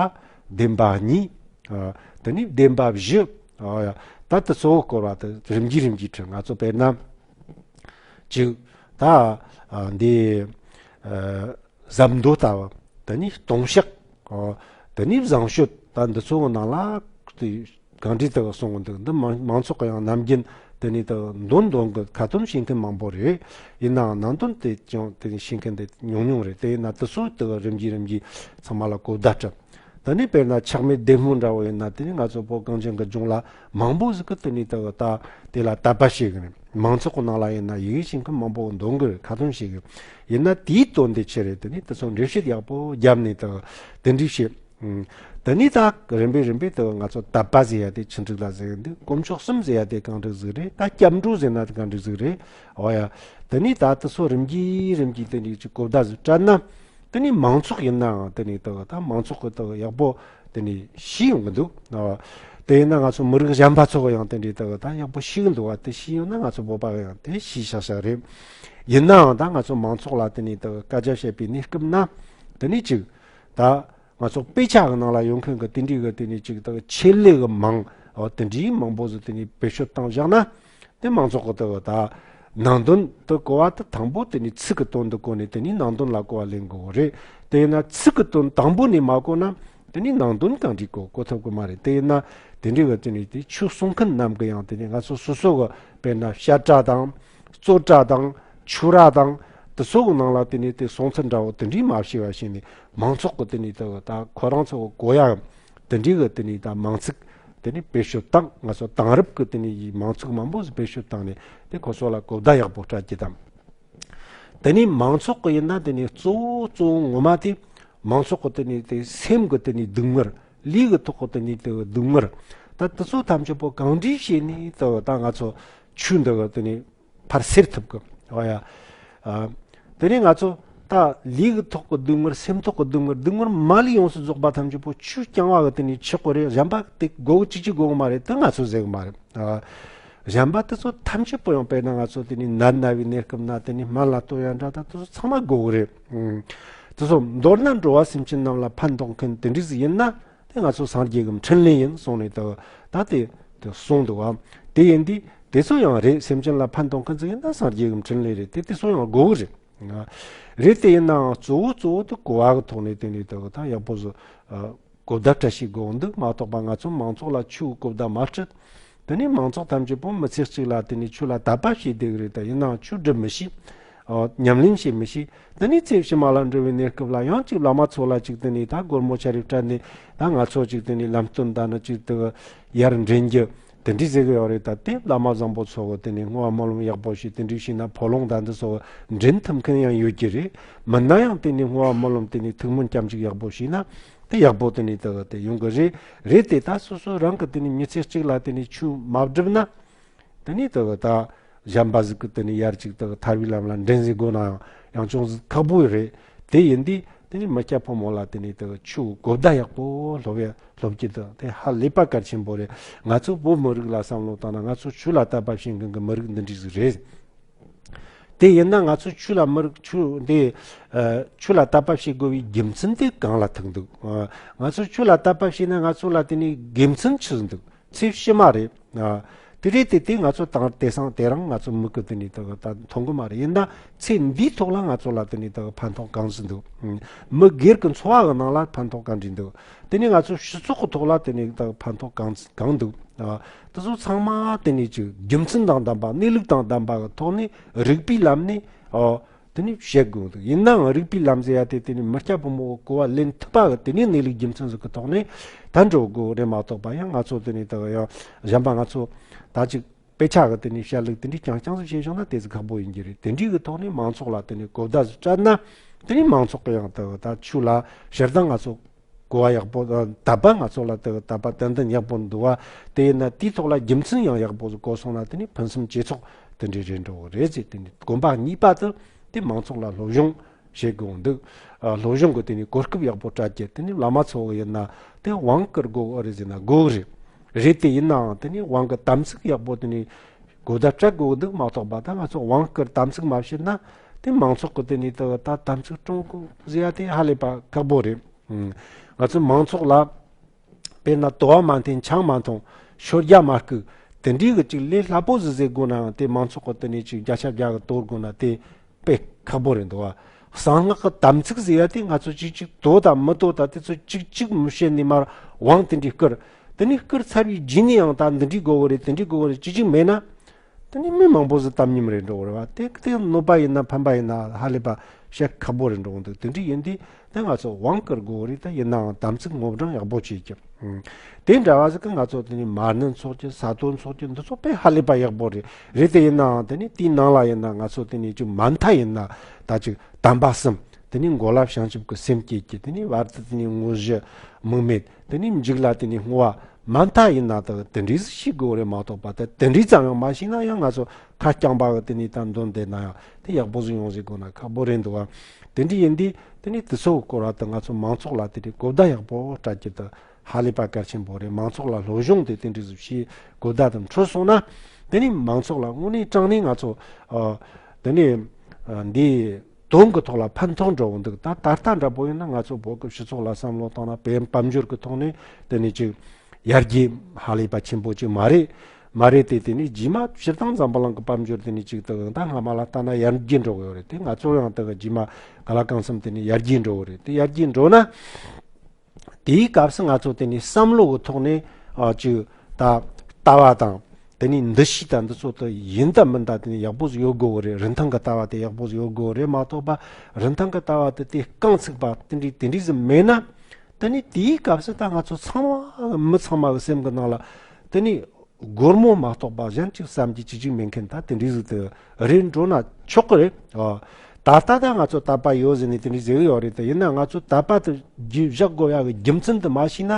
བདེན་པ་གཉིས། ཨ། དེ་ནས་བདེན་པ་བཞི། ཨ་ཡ། ད་དེ་ཚོ་སྐོར་བ་དེ་རིམ་གྱིས་རིམ་གྱིས་ཁྲིད། ང་ཚོ་དཔེར་ན། གཅིག་ད། ཨ། འདི། ཨ། ཟབ་མདོ་ལྟ་བུ། དེ་ནས་ལྟུང་བཤགས། ཨ། དེ་ནས་བཟང་སྤྱོད། ད་འདི་ཚོ་གི་ནང་ལ་དེ་གང་འདྲ་དེ་གསུང་གི་འདུག་འདི་མང་མང་ཚོགས་ཀྱི་ཡང་ནམ་རྒྱུན་དེ་ནས་དེ་འདོན་འདོན་གི་ཁ་ཏོན་བྱེད་མཁན་མང་པོ་རེད། ཡིན་ནའང་ནང་དོན་དེ་ཀྱང་དེ་ནས་ཤེས་མཁན་དེ་ཉུང་ཉུང་རེད། དེ་ཡིན་ན་དེ་ཚོ་དེ་རིམ་གྱིས་རིམ་གྱིས་ཚང་མ་ལ་གོ་བརྡ་སྤྲད། དེ་ནས་དཔེར་ན་ཆགས་མེད་བདེ་སྨོན་འདྲ་བོ་ཡིན་ན། དེ་ནས་ང་ཚོ་བོད་གངས་ཅན་གྱི་ལྗོངས་ལ་མང་པོ་ཟིག་གིས་དེ་ནས་དེ་ད་དེ་ལ་དད་པ་བྱེད་གི་རེད། མང་ཚོགས་ཀྱི་ནང་ལ་ཡིན་ན་ཡི་གེ་ཤེས་མཁན་མང་པོ་འདོན་གི་རེད། ཁ་ཏོན་བྱེད་གི་ཡིན་ན་དེའི་དོན་དེ་ཆེ་རེད། དེ་ནས་དེ་ཚོ་འགྲེལ་བཤད་ཡག་པོ་བརྒྱབ་ནས་དེ་དེ་འདྲ་བྱེད། ཨང་། དེ་ནས་ད་རིམ་པས་རིམ་པས་དེ་ང་ཚོ་དད་པ་ཟེར་ཡ་དེ་ཆི་འདྲ་ལ་ཟེར་གི་འདུག་དཀོན་མཆོག་གསུམ་ཟེར་ཡ་དེ་གང་འདྲ་ཟིག་རེད། ད་སྐྱབས་འགྲོ་ཟེར་ན་དེ་གང་འདྲ་ཟིག་རེད། འོ་ཡ། དེ་ནས་ད་དེ་ཚོ་རིམ་གྱིས་རིམ་གྱིས་དེ་འདྲ་ཅིག་གོ་བརྡ་ཟིག་སྤྲད་ན། དེ་ནས་མང་ཚོགས་ཡིན་ནའང་དེ་ནས་དེ་ད་མང་ཚོགས་ཀྱིས་དེ་ཡག་པོ་དེ་ནས་ཤེས་ཡོང་གི་འདུག་ཨ། དེ་ཡིན་ན་ང་ཚོ་མི་རིགས་གཞན་པ་ཚོ་གིས་ཡང་དེ་འདྲའི་དེ་ད་ཡག་པོ་ཤེས་གི་འདུག་བ། དེ་ཤེས་ཡོང་ན་ང་ཚོ་བོད་པ་གིས་ཡང་དེ་ཤེས་ཤག་ཤག་རེད། ཡིན་ནའང་ད་ང་ཚོ་མང་ཚོགས་ལ་དེ་ནས་དེ་བཀའ་རྒྱ་བཤད་པའི་གནས་སྐབས་ན། དེ་ནས་ཅིག་ད་ང་ཚོ་དཔེ་ཆ་གི་ནང་ལ་ཡོད་མཁན་གྱི་དེ་འདྲའི་གི་དེ་ནས་ཅིག་ད་ཆེད་ལས་གི་མིང་། འོ། དེ་འདྲའི་མང་པོ་ཟིག་དེ་ནས་བེད་སྤྱོད་བཏང་བཞག་ན། དེ་མང་ཚོགས་ཀྱིས་དེ་ད་ནང་དོན་དེ་གོ་བ་དེ་དང་པོ་དེ་ནས་ཚིག་གི་དོན་དེ་གོ་ནས་དེ་ནས་ནང་དོན་ལ་གོ་བ་ལེན་དགོས་རེད། དེ་ཡིན་ན་ཚིག་གི་དོན་དང་པོ་ནས་མ་གོ་ན་དེ་ནས་ནང་དོན་གང་འདྲ་གོ་གོ་ཐུབ་ཀྱི་མ་རེད། དེ་ཡིན་ན་དེ་འདྲའི་གི་དེ་ནས་དེ་ཆོས་གསུང་མཁན་རྣམས་ཀྱིས་ཡང་དེ་ནས་ང་ཚོ་སོ་སོ་གི་དཔེར་ན་བཤད་གྲྭ་དང་། རྩོད་གྲྭ་དང་། ཆོས་ར་དང་། དེ་ཚོ་གི་ནང་ལ་དེ་ནས་དེ་གསུང་ཚུལ་འདྲ་བོ་དེ་འདྲའི་མ་བྱས་པ་བྱས་ནས་མང་ཚོགས་ཀྱིས་དེ་ནས་དེ་ད་ཁོ་རང་ཚོ་གི་གོ་ཡ་ཡང་དེ་འདྲའི་གི་དེ་ནས་ད་མིང་ཚིག་དེ་ནས་བེད་སྤྱོད་བཏང་། ང་ཚོ་དེང་རབས་ཀྱི་དེ་ནས་ཡི་མིང་ཚིག་མང་པོ་ཞིག་བེད་སྤྱོད་བཏང་ནས་དེ་ཁོ་ཚོ་ལ་གོ་བརྡ་ཡག་པོ་སྤྲད་རྒྱུ་དང་། དེ་ནས་མང་ཚོགས་ཀྱི་ཡིན་ན་དེ་ནས་གཙོ་བོ་གཙོ་བོ་ངོ་མ་དེ་མང་ཚོགས་ཀྱི་དེ་ནས་དེ་སེམས་ཀྱི་དེ་ནས་སྡུག་བསྔལ། ལུས་ཀྱི་ཐོག་གི་དེ་ནས་དེ་སྡུག་བསྔལ། ད་དེ་ཚོ་ཐམས་ཅད་པོ་གང་འདྲ་བྱས་ནས་དེ་ད་ང་ཚོ་ཆོས་འདི་གི་དེ་ནས་ཕར་སེལ་ཐུབ་གི། འོ་ཡ། ཨ། དེ་ནས་ང་ཚོ་ད་ལུས་ཀྱི་ཐོག་གི་སྡུག་བསྔལ། སེམས་ཐོག་གི་སྡུག་བསྔལ། སྡུག་བསྔལ་མ་ལུས་ཡོངས་སུ་རྫོགས་པ་ཐམས་ཅད་པོ་ཆོས་རྐྱང་བ་གི་དེ་ནས་ཆོག་གི་རེད། གཞན་པ་དེ་དགོས་གི་གཅིག་གཅིག་དགོས་གི་མ་རེད། དེ་ང་ཚོས་ཟེར་གི་མ་རེད། ཨ། གཞན་པ་དེ་ཚོ་ཐམས་ཅད་པོ་ཡང་དཔེར་ན་ང་ཚོ་དེ་ནས་ནད་ན་བའི་གནས་སྐབས་ན་དེ་ནས་སྨན་ལ་ལྟོས་ཡ་འདྲ་ད་དེ་ཚོ་ཚང་མ་དགོས་གི་རེད། ཨང་། དེ་ཚོ་མདོར་ན་འགྲོ་བ་སེམས་ཅན་རྣམས་ལ་ཕན་ཐོགས་མཁན་དེ་འདྲ་ཟིག་ཡིན་ན། དེ་ང་ཚོ་སངས་རྒྱས་ཀྱི་འཕྲིན་ལས་ཡིན་གསུངས་ནས་ད་ད་དེ་དེ་གསུངས་འདུག་བ། དེ་ཡིན་དུས་དེ་ཚོ་ཡང་རེད། སེམས་ཅན་ལ་ཕན་ཐོགས་མཁན་ཟིག་ཡིན་ན་སངས་རྒྱས་ཀྱི་འཕྲིན་ལས་རེད། དེ་དེ་ཚོ་ཡང་དགོས་གི་རེད། ང་། རེད། དེ་ཡིན་ནའང་གཙོ་བོ་གཙོ་བོ་དེ་གོ་བ་གི་ཐོག་ནས་དེ་ནས་ད་ད་ཡག་པོ་བཟོ། ཨ། གོ་བརྡ་སྤྲད་ཤེས་དགོས་འདུག་མ་གཏོགས་པ་ང་ཚོ་མང་ཚོགས་ལ་ཆོས་གོ་བརྡ་མ་སྤྲད། དེ་ནས་མང་ཚོགས་ཐམས་ཅད་པོ་མི་ཚེ་གཅིག་ལ་དེ་ནས་ཆོས་ལ་དད་པ་བྱས་བསྡད་གི་རེད། ད་ཡིན་ནའང་ཆོས་སྒྲུབ་མི་ཤེས། ཨོ། ཉམས་ལེན་བྱེད་མི་ཤེས། དེ་ནས་ཚེ་ཕྱི་མ་ལ་འགྲོ་བའི་གནས་སྐབས་ལ་ཡང་ཅིག་བླ་མ་ཚོ་ལ་ཅིག་དེ་ནས་ད་སྒོར་མོ་ཆ་རེ་སྤྲད་ནས་ད་ང་ཚོ་ཅིག་དེ་ནས་ལམ་སྟོན་ད་ནི་ཅིག་དེ་ཡར་འདྲེན་རྒྱུ་དེ་འདྲ་ཟེར་གི་ཡོད་རེད། ད་དེ་བླ་མ་བཟང་པོ་ཚོ་གི་དེ་ནས་བསྔོ་བ་སྨོན་ལམ་ཡག་པོ་ཞིག་དེ་འདྲ་བྱས་ན་ཕོ་ལོང་ད་འདི་ཚོ་འདྲེན་ཐུབ་མཁན་ཡང་ཡོད་ཀྱི་རེད། མིན་ན་ཡང་དེ་ནས་བསྔོ་བ་སྨོན་ལམ་དེ་ནས་ཐུགས་སྨོན་སྐྱབས་འཇུག་ཡག་པོ་བྱས་ན། དེ་ཡག་པོ་དེ་ནས་དེ་དེ་ཡོང་གི་རེད། རེད་དེ་ད་སོ་སོ་རང་གི་དེ་ནས་མི་ཚེ་གཅིག་ལ་དེ་ནས་ཆོས་མ་བསྒྲུབས་ན། དེ་ནས་དེ་ད་གཞན་པ་ཟིག་གིས་དེ་ནས་ཡར་ཅིག་དེ་ཐར་བའི་ལམ་ལ་འདྲེན་ཟིག་དགོས་ན་ཡང་ཡང་ཅུང་ཟིག་ཁག་པོ་རེད། དེ་ཡིན་དུས་དེ་ནས་མི་སྐྱ་ཕོ་མོ་ལ་དེ་ནས་དེ་ཆོས་གོ་བརྡ་ཡག་པོ་སློབ་ཡ་སློབ་ཀྱི་དེ་དེ་ཧ་ལས་པ་གལ་ཆེན་པོ་རེད། ང་ཚོ་བོད་མི་རིགས་ལ་བསམ་བློ་བཏང་ན་ང་ཚོ་ཆོས་ལ་དད་པ་བྱེད་མཁན་གྱི་མི་རིགས་འདི་འདྲ་ཟིག་རེད། དེ་ཡིན་ན་ང་ཚོ་ཆོས་ལ་མི་རིགས་ཆོས་འདི། ཨ། ཆོས་ལ་དད་པ་བྱེད་དགོས་པའི་རྒྱུ་མཚན་དེ་གང་ལ་ཐུག་འདུག་ཨ། ང་ཚོ་ཆོས་ལ་དད་པ་བྱས་ན་ང་ཚོ་ལ་དེ་ནས་དགེ་མཚན་ཆི་ཟིག་འདུག་ཚེ་ཕྱི་མ་རེད། ཨ། དེ་རེད་དེ་དེ་ང་ཚོ་དང་དེང་སང་དེ་རིང་ང་ཚོ་མིག་གིས་དེ་ནས་ད་ད་མཐོང་གི་མ་རེད། ཡིན་ན་ཚེ་འདིའི་ཐོག་ལ་ང་ཚོ་ལ་དེ་ནས་ད་ཕན་ཐོགས་གང་ཟིག་འདུག་མི་སྒེར་གྱི་འཚོ་བ་གི་ནང་ལ་ཕན་ཐོགས་གང་འདྲ་འདུག་དེ་ནས་ང་ཚོ་སྤྱི་ཚོགས་ཀྱི་ཐོག་ལ་དེ་ནས་ད་ཕན་ཐོགས་གང་གང་འདུག་ཨ། དེ་ཚོ་ཚང་མ་དེ་ནས་ཅིག་རྒྱུ་མཚན་དང་ལྡན་པ། གནས་ལུགས་དང་ལྡན་པ་གི་ཐོག་ནས་རིགས་པའི་ལམ་ནས། ཨོ། དེ་ནས་བཤད་དགོས་འདུག་ཡིན་ནའང་རིགས་པའི་ལམ་ཟེར་ཡ་དེ་དེ་ནས་མི་སྐྱ་ཕོ་མོ་གོ་བ་ལེན་ཐུབ་པ་གི་དེ་ནས་གནས་ལུགས་རྒྱུ་མཚན་ཟིག་གི་ཐོག་ནས་ད་འགྲོ་དགོས་རེད་མ་གཏོགས་པ། ཡང་ང་ཚོ་དེ་ནས་ད་ཡང་གཞན་པ་ང་ཚོ་ད་ཅིག་དཔེ་ཆ་གི་དེ་ནས་བཤད་ལུགས་དེ་འདྲའི་རྐྱང་རྐྱང་ཟིག་བཤད་བྱུང་ན་དེ་ཟིག་ཁག་པོ་ཡིན་གྱི་རེད། དེ་འདྲའི་གི་ཐོག་ནས་མང་ཚོགས་ལ་དེ་ནས་གོ་བརྡ་ཟིག་སྤྲད་ན་དེ་ནས་མང་ཚོགས་གི་ཡང་ད་ད་ཆོས་ལ་སྤྱིར་བཏང་ང་ཚོ་གོ་བ་ཡག་པོ། ཨ། དད་པ་ང་ཚོ་ལ་དེ་དད་པ་ཏན་ཏན་ཡག་པོ་འདུག་བ། དེ་ཡིན་ན་དེའི་ཐོག་ལ་རྒྱུ་མཚན་ཡང་ཡག་པོ་ཟིག་གོ་སོང་ན་དེ་ནི་ཕུན་སུམ་ཇེ་ཚོགས་དེ་འདྲའི་རེད་འགྲོ་གི་རེད་ཟེར། དེ་ནི་གོམ་པ་གཉིས་པ་དེ་དེ་མང་ཚོགས་ལ་སློབ་སྦྱོང་བྱེད་དགོས་འདུག་ཨ། སློབ་སྦྱོང་གི་དེ་ནི་གོ་སྐབས་ཡག་པོ་སྤྲད་རྒྱུ། དེ་ནི་བླ་མ་ཚོ་ཡིན་ན་དེ་དབང་བསྐུར་དགོས་ཨེ་རེད་ཟེར་ན་དགོས་གི་རེད། རེད། དེ་ཡིན་ནའང་དེ་ནི་དབང་གི་དམ་ཚིག་ཡག་པོ་དེ་ནི་གོ་བརྡ་སྤྲད་དགོས་འདུག་མ་གཏོགས་པ། ད་ང་ཚོ་དབང་བསྐུར་དམ་ཚིག་མ་བྱེད་ན་དེ་མང་ཚོགས་ཀྱི་དེ་ནི་ད་ད་དམ་ཚིག་སྲུང་དགོས་ཟེར་ཡ་དེ་ཧ་ལས་པ་ཁག་པོ་རེད། ང་ཚོ་མང་ཚོགས་ལ་དཔེར་ན་དུ་བ་མ་འཐེན། ཆང་མ་འཐུང་། ཤོ་རྒྱག་མ་རྐུ། དེ་འདྲའི་གི་ཅིག་ལས་སླ་པོ་ཟིག་ཟེར་དགོས་ནའང་དེ་མང་ཚོགས་ཀྱི་དེ་ནི་ཅིག་བརྒྱ་ཆ་བརྒྱ་གི་དོར་དགོས་ན་དེ་དཔེ་ཁག་པོ་རེད་འདུག་བ། གསང་སྔགས་ཀྱི་དམ་ཚིག་ཟེར་ཡ་དེ་ང་ཚོ་ཅིག་ཅིག་དོ་དང་མི་དོ་དང་དེ་ཚོ་ཅིག་ཅིག་མི་བཤད་ནས་མར་དབང་དེ་འདྲའི་བསྐུར། དེ་ནས་བསྐུར་ཚར་བའི་རྗེས་ནས་ཡང་ད་འདི་འདྲའི་དགོས་གི་རེད། དེ་འདྲའི་དགོས་གི་རེད། ཅིག་ཅིག་མེད་ན། དེ་ནས་མི་མང་པོ་ཟིག་དམ་ཉམས་རེད་འགྲོ་གི་རེད་བ། དེ་དེ་གནོད་པ་ཡིན་ན་ཕན་པ་ཡིན་ན་ཧ་ལས་པ་བཤད་ཁག་པོ་རེད་འགྲོ་གི་འདུག་དེ་འདྲ་ཡིན་དུས་དེ་ང་ཚོ་དབང་བསྐུར་དགོས་རེད། ད་ཡིན་ནའང་དམ་ཚིག་ངོ་སྤྲོད་ཡག་པོ་བྱེད་ཀྱི། ཨང་། དེ་འདྲ་བ་ཟིག་གི་ང་ཚོ་དེ་ནས་མ་ཎི་འཚོགས་ཀྱི། ས་དོ་འཚོགས་ཀྱི། འདི་ཚོ་དཔེ་ཧ་ལས་པ་ཡག་པོ་རེད། རེད་དེ་ཡིན་ནའང་དེ་ནས་དེའི་ནང་ལ་ཡིན་ན་ང་ཚོ་དེ་ནས་ཅིག་མ་མཐའ་ཡིན་ན་ད་ཅིག་དམ་པ་གསུམ། དེ་ནས་མགོ་ལ་བྱང་ཆུབ་ཀྱི་སེམས་བསྐྱེད་ཀྱི། དེ་ནས་བར་དུ་དེ་ནས་དངོས་གཞི་དམིགས་མེད། དེ་ནས་མཇུག་ལ་དེ་ནས་བསྔོ་བ། མ་མཐའ་ཡིན་ན་ད་དེ་འདྲའི་ཟིག་ཤེས་དགོས་རེད་མ་གཏོགས་པ། ད་དེ་འདྲའི་ཙམ་ཡང་མ་ཤེས་ན་ཡང་ང་ཚོ་ཁ་རྐྱང་པ་གི་དེ་ནས་ད་འདོན་བསྡད་ན་ཡང་དེ་ཡག་པོ་ཟིག་ཡོང་ཟིག་དགོས་ན་ཁག་པོ་རེད་འདུག་བ། དེ་འདྲ་ཡིན་དུས་དེ་ནས་དེ་ཚོ་གི་སྐོར་བ་དེ་ང་ཚོ་མང་ཚོགས་ལ་དེ་འདྲའི་གོ་བརྡ་ཡག་པོ་སྤྲད་རྒྱུ་དེ་ཧ་ལས་པ་གལ་ཆེན་པོ་རེད། མང་ཚོགས་ལ་སློབ་སྦྱོང་དེ་དེ་འདྲ་ཟིག་བྱས་གོ་བརྡ་དེ་འཕྲོད་སོང་ན། དེ་ནས་མང་ཚོགས་ལ་དངོས་གནས་དྲང་གནས་ང་ཚོ་ཨ་དེ་ནས་ཨ་འདི་དོན་གྱི་ཐོག་ལ་ཕན་ཐོགས་འགྲོ་གི་འདུག་ད་ད་ལྟ་འདྲ་པོ་ཡིན་ན་ང་ཚོ་བོད་ཀྱི་སྤྱི་ཚོགས་ལ་བསམ་བློ་བཏང་ན་དཔལ་དཔལ་འབྱོར་གྱི་ཐོག་ནས་དེ་ནས་ཅིག་ཡར་རྒྱས་ཧ་ལས་པ་ཆེན་པོ་ཅིག་མ་རེད། མ་རེད་དེ། དེ་ནས་རྗེས་མ་སྤྱིར་བཏང་འཛམ་བུ་གླིང་གི་དཔལ་འབྱོར་དེ་ནས་ཅིག་ད་ད་སྔ་མ་ལ་ལྟ་ན་ཡར་རྒྱས་འགྲོ་གི་ཡོད་རེད། དེ་ང་ཚོ་ཡང་ད་རྗེས་མ་ག་ལ་གང་འཚམ་དེ་ནས་ཡར་རྒྱས་འགྲོ་གི་རེད། དེ་ཡར་རྒྱས་འགྲོ་ན། དེའི་སྐབས་སུ་ང་ཚོ་དེ་ནས་བསམ་བློ་གི་ཐོག་ནས་ཨ་ཅིག་ད་ལྟ་བ་དང་དེ་ནས་འདུ་ཤེས་དང་འདི་ཚོ་དེ་ཡིན་དང་མིན་དང་དེ་ནས་ཡག་པོ་ཟིག་ཡོད་དགོས་གི་རེད། རིན་ཐང་གི་ལྟ་བ་དེ་ཡག་པོ་ཟིག་ཡོད་དགོས་གི་རེད་མ་གཏོགས་པ། རིན་ཐང་གི་ལྟ་བ་དེ་དེ་རྐང་ཚུགས་པ་དེ་འདྲའི་དེ་འདྲའི་ཟིག་མེད་ན། དེ་ནས་དེའི་སྐབས་སུ་ད་ང་ཚོ་ཚང་མ་མི་ཚང་མ་གི་སེམས་གི་ནང་ལ་དེ་ནས་སྒོར་མོ་མ་གཏོགས་པ་གཞན་ཅིག་བསམ་གྱི་ཅི་ཅིག་མེད་མཁན་ད་དེ་འདྲའི་ཟིག་དེ་རེད་འགྲོ་ན་ཆོག་གི་རེད། ཨ། ད་ལྟ་ད་ང་ཚོ་དད་པ་ཡོད་ཟེར་ནས་དེ་འདྲའི་ཟེར་གི་ཡོད་རེད། དེ་ཡིན་ན་ང་ཚོ་དད་པ་དེ་རྒྱུ་བཞག་དགོས་ཡག་གི་རྒྱུ་མཚན་དེ་མ་ཤེས་ན།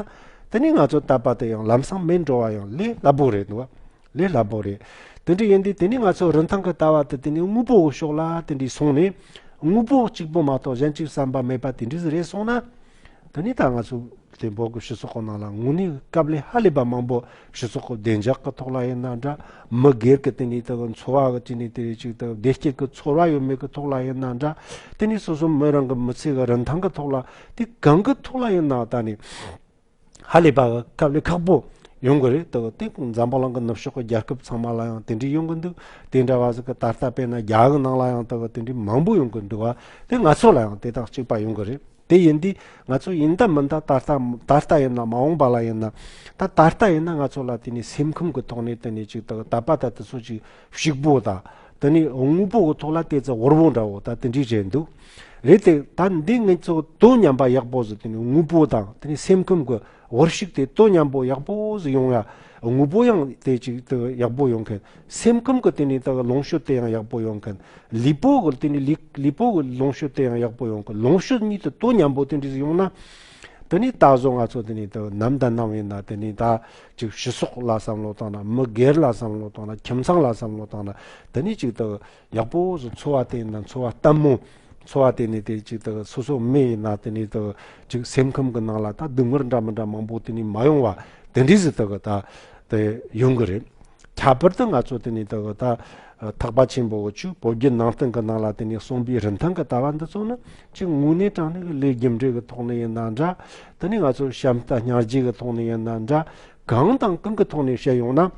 དེ་ནས་ང་ཚོ་དད་པ་དེ་ཡང་ལམ་སང་མེད་འགྲོ་བ་ཡང་ལས་སླ་པོ་རེད་འདུག་བ། ལས་སླ་པོ་རེད། དེ་འདྲ་ཡིན་དུས་དེ་ནས་ང་ཚོ་རིན་ཐང་གི་ལྟ་བ་དེ་དེ་ནས་དངོས་པོ་གི་ཕྱོགས་ལ་དེ་འདྲའི་སོང་ནས། དངོས་པོ་གཅིག་པོ་མ་གཏོགས་གཞན་གཅིག་བསམ་པ་མེད་པ་དེ་འདྲ་ཟིག་རེད་སོང་ན། དེ་ནས་ད་ང་ཚོ་དེ་བོད་ཀྱི་སྤྱི་ཚོགས་ཀྱི་ནང་ལ་དངོས་གནས་དཀའ་ལས་ཧ་ལས་པ་མང་པོ། སྤྱི་ཚོགས་ཀྱི་བདེ་འཇགས་ཀྱི་ཐོག་ལ་ཡིན་ན་འདྲ། མི་སྒེར་གྱི་དེ་ནས་དེ་འཚོ་བ་གི་དེ་ནས་དེ་རེད་ཅིག་དེ་བདེ་སྐྱིད་ཀྱི་ཚོར་བ་ཡོད་མེད་ཀྱི་ཐོག་ལ་ཡིན་ན་འདྲ། དེ་ནས་སོ་སོ་མི་རང་གི་མི་ཚེ་གི་རིན་ཐང་གི་ཐོག་ལ། དེ་གང་གི་ཐོག་ལ་ཡིན་ན་ད་ནི་ཧ་ལས་པ་གི་དཀའ་ལས་ཁག་པོ་ཡོང་གི་རེད། དེ་དེ་འཛམ་བུ་གླིང་གི་ནུབ་ཕྱོགས་ཀྱི་རྒྱལ་ཁབ་ཚང་མ་ལ་ཡང་དེ་འདྲའི་ཡོང་གི་འདུག་དེ་འདྲ་བ་ཟིག་གི་ད་ལྟ་དཔེར་ན་རྒྱ་གི་ནང་ལ་ཡང་དེ་དེ་འདྲའི་མང་པོ་ཡོང་གི་འདུག་བ། དེ་ང་ཚོ་ལ་ཡང་དེ་དང་གཅིག་པ་ཡོང་གི་རེད། དེ་ཡིན་དུས་ང་ཚོ་ཡིན་ད་མིན་ད་ད་ལྟ་ད་ལྟ་ཡིན་ན་མ་འོངས་པ་ལ་ཡིན་ན། ད་ད་ལྟ་ཡིན་ན་ང་ཚོ་ལ་དེ་ནས་སེམས་ཁམས་ཀྱི་ཐོག་ནས་དེ་ནས་ཅིག་ད་དད་པ་ད་དེ་ཚོ་ཅིག་ཕྱུག་པོ་དང་། དེ་ནས་དངོས་པོ་གི་ཐོག་ལ་དེ་ཚོ་དབུལ་བོ་འདྲ་བོ་ད་དེ་འདྲའི་རེད་འདུག་རེད་དེ། ད་འདི་ང་ཚོ་དོ་མཉམ་པ་ཡག་པོ་ཟིག་དེ་ནས་དངོས་པོ་དང་དེ་ནས་སེམས་ཁམས་ཀྱི་དབུལ་ཕྱུག་དེ་དོ་མཉམ་པོ་ཡག་པོ་ཟིག་ཡོང་ཡ། དངོས་པོ་ཡང་དེ་ཅིག་དེ་ཡག་པོ་ཡོང་མཁན། སེམས་ཁམས་ཀྱི་དེ་ནས་ད་ལོངས་སྤྱོད་དེ་ཡང་ཡག་པོ་ཡོང་མཁན། ལུས་པོ་གི་དེ་ནས་ལུས་ལུས་པོ་གི་ལོངས་སྤྱོད་དེ་ཡང་ཡག་པོ་ཡོང་གི། ལོངས་སྤྱོད་གཉིས་དེ་དོ་མཉམ་པོ་དེ་འདྲ་ཟིག་ཡོང་ན། དེ་ནས་ད་གཟོད་ང་ཚོ་དེ་ནས་ད་ནམ་དང་ནམ་ཡིན་ན་དེ་ནས་ད་ཅིག་སྤྱི་ཚོགས་ལ་བསམ་བློ་བཏང་ན། མི་སྒེར་ལ་བསམ་བློ་བཏང་ན། ཁྱིམ་ཚང་ལ་བསམ་བློ་བཏང་ན། དེ་ནས་ཅིག་ད་ཡག་པོ་ཟིག་འཚོ་བ་དེ་ཡིན་ན་འཚོ་བ་ལྟད་མོ། འཚོ་བ་དེ་ནས་དེ་ཅིག་ད་སོ་སོ་མི་ཡིན་ན་དེ་ནས་ད་ཅིག་སེམས་ཁམས་ཀྱི་ནང་ལ་ད་སྡུག་བསྔལ་འདྲ་མི་འདྲ་མང་པོ་དེ་ནས་མ་ཡོང་བ་དེ་འདྲ་ཟིག་ད་ད་དེ་ཡོང་གི་རེད། ཁྱད་པར་དུ་ང་ཚོ་དེ་ནས་ད་ད་ཐེག་པ་ཆེན་པོ་གི་ཆོས་བོད་བརྒྱུད་ནང་བསྟན་གྱི་ནང་ལ་དེ་ནས་གསུངས་པའི་རིན་ཐང་གི་ལྟ་བ་འདི་ཚོ་ནི་ཅིག་དངོས་གནས་དྲང་གནས་ཀྱི་ལས་རྒྱུ་འབྲས་ཀྱི་ཐོག་ནས་ཡིན་ན་འདྲ། དེ་ནས་ང་ཚོ་བྱམས་བརྩེ་སྙིང་རྗེ་གི་ཐོག་ནས་ཡིན་ན་འདྲ། གང་དང་གང་གི་ཐོག་ནས་བཤད་ཡོང་ན།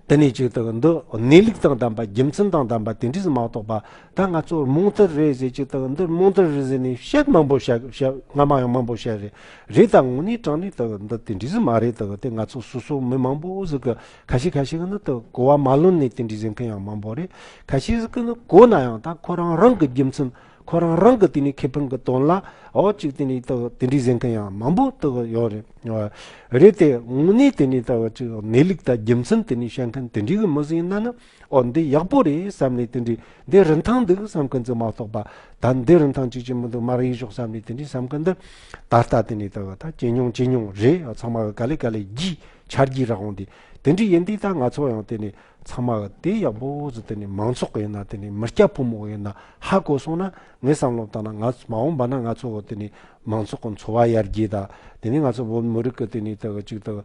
དེ་ནས་ཅིག་ད་འདི་གནས་ལུགས་དང་ལྡན་པ་རྒྱུ་མཚན་དང་ལྡན་པ་དེ་འདྲ་ཟིག་མ་གཏོགས་པ། ད་ང་ཚོ་རྨོངས་དད་རེད་ཟེར། ཅིག་ད་འདི་རྨོངས་དད་རེད་ཟེར་ནས་བཤད་མང་པོ་བཤད་བཤད། སྔ་མ་ཡང་མང་པོ་བཤད་རེད། རེད། ད་དངོས་གནས་དྲང་གནས་ད་འདི་དེ་འདྲ་ཟིག་མ་རེད། ད་དེ་ང་ཚོ་སོ་སོ་མི་མང་པོ་ཟིག་གི་ཁ་ཤས་ཁ་ཤས་ཀྱིས་ནི་ད་གོ་བ་མ་ལོན་ནས་དེ་འདྲ་ཟེར་མཁན་ཡང་མང་པོ་རེད། ཁ་ཤས་ཟིག་གིས་ནི་གོ་ན་ཡང་ད་ཁོ་རང་རང་གི་རྒྱུ་མཚན། ཁོ་རང་རང་གི་དེ་ནས་ཁེ་ཕན་གྱི་དོན་ལ་འོ་ཅིག་དེ་ནས་ད་དེ་འདྲ་ཟེར་མཁན་ཡང་མང་པོ་ད་ཡོད་རེད། རེད་དེ། དངོས་གནས་དེ་ནས་ད་ཅིག་གནས་ལུགས་དང་རྒྱུ་མཚན་དེ་ནས་བཤད་མཁན་དེ་འདྲའི་གི་མི་ཟིག་ཡིན་ན་ནི། འོ་འདི་ཡག་པོ་རེད་བསམ་ནས་དེ་འདྲའི་འདི་རིན་ཐང་འདུག་བསམ་མཁན་ཟིག་མ་གཏོགས་པ། ད་འདི་རིན་ཐང་ཅིག་ཅིག་མི་འདུག་མར་ཡིག་ཞོག་བསམ་ནས་དེ་འདྲའི་བསམ་མཁན་འདི་ད་ལྟ་དེ་ནས་ད་ད་ཇེ་ཉུང་ཇེ་ཉུང་རེད། ཚང་མ་གི་ག་ལེ་ག་ལེ་རྒྱས་ཆ་རྒྱས་རག་འོང་དེ། དེ་འདྲའི་ཡིན་དུས་ད་ང་ཚོ་ཡང་དེ་ནས་ཚང་མ་གི་དེ་ཡག་པོ་ཟིག་དེ་ནས་མང་ཚོགས་ཡིན་ན་དེ་ནས་མི་སྐྱ་ཕོ་མོ་ཡིན་ན་ཧ་གོ་སོང་ན། ངས་བསམ་བློ་བཏང་ན་ང་མ་འོངས་པ་ན་ང་ཚོ་ དེ་ནི་མང་ཚོགས་ཀྱི་འཚོ་བ་ཡར་རྒྱས་དང་། དེ་ནི་ང་ཚོ་བོད་མི་རིགས་ཀྱི་དེ་ནི་དག་ཅིག་དག་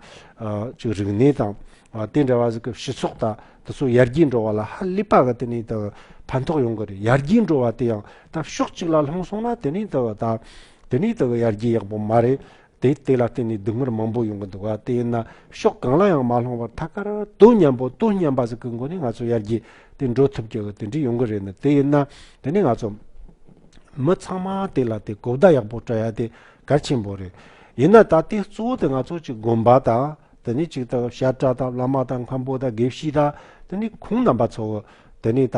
ཅིག་རིག་གནས་དང་། དེ་འདྲ་བ་ཟིག་གི་སྤྱི་ཚོགས་དང་དེ་ཚོ་ཡར་རྒྱས་འགྲོ་བ་ལ་ཧ་ལས་པ་གི་དེ་ནི་དག་ཕན་ཐོགས་ཡོང་གི་རེད། ཡར་རྒྱས་འགྲོ་བ་དེ་ཡང་ད་ཕྱོགས་གཅིག་ལ་ལྷུང་སོང་ན་དེ་ནི་དག་ད་དེ་ནི་དག་ཡར་རྒྱས་ཡག་པོ་མ་རེད། དེ་དེ་ལ་བརྟེན་ནས་སྡུག་བསྔལ་མང་པོ་ཡོང་གི་འདུག་བ། དེ་ཡིན་ན་ཕྱོགས་གང་ལ་ཡང་མ་ལྷུང་བར་ཐད་ཀར་དོན་མཉམ་པོ་དོན་མཉམ་པ་ཟིག་གི་སྒོ་ནས་ང་ཚོ་ཡར་རྒྱས་དེ་འགྲོ་ཐུབ་རྒྱུ་གི་དེ་འདྲ་ཡོང་གི་རེད། ནི་དེ་ཡིན་ན་དེ་ནི་ང་ཚོ་མི་ཚང་མ་དེ་ལ་དེ་གོ་བརྡ་ཡག་པོ་སྤྲད་ཡ་དེ་གལ་ཆེན་པོ་རེད། ཡིན་ན་ད་དེ་གཙོ་བོ་དེ་ང་ཚོ་ཅིག་དགོན་པ་དང་དེ་ནི་ཅིག་ད་བཤད་གྲྭ་དང་བླ་མ་དང་མཁན་པོ་དང་དགེ་བཤེས་དང་དེ་ནི་ཁོང་རྣམ་པ་ཚོ་དེ་ནི་ད་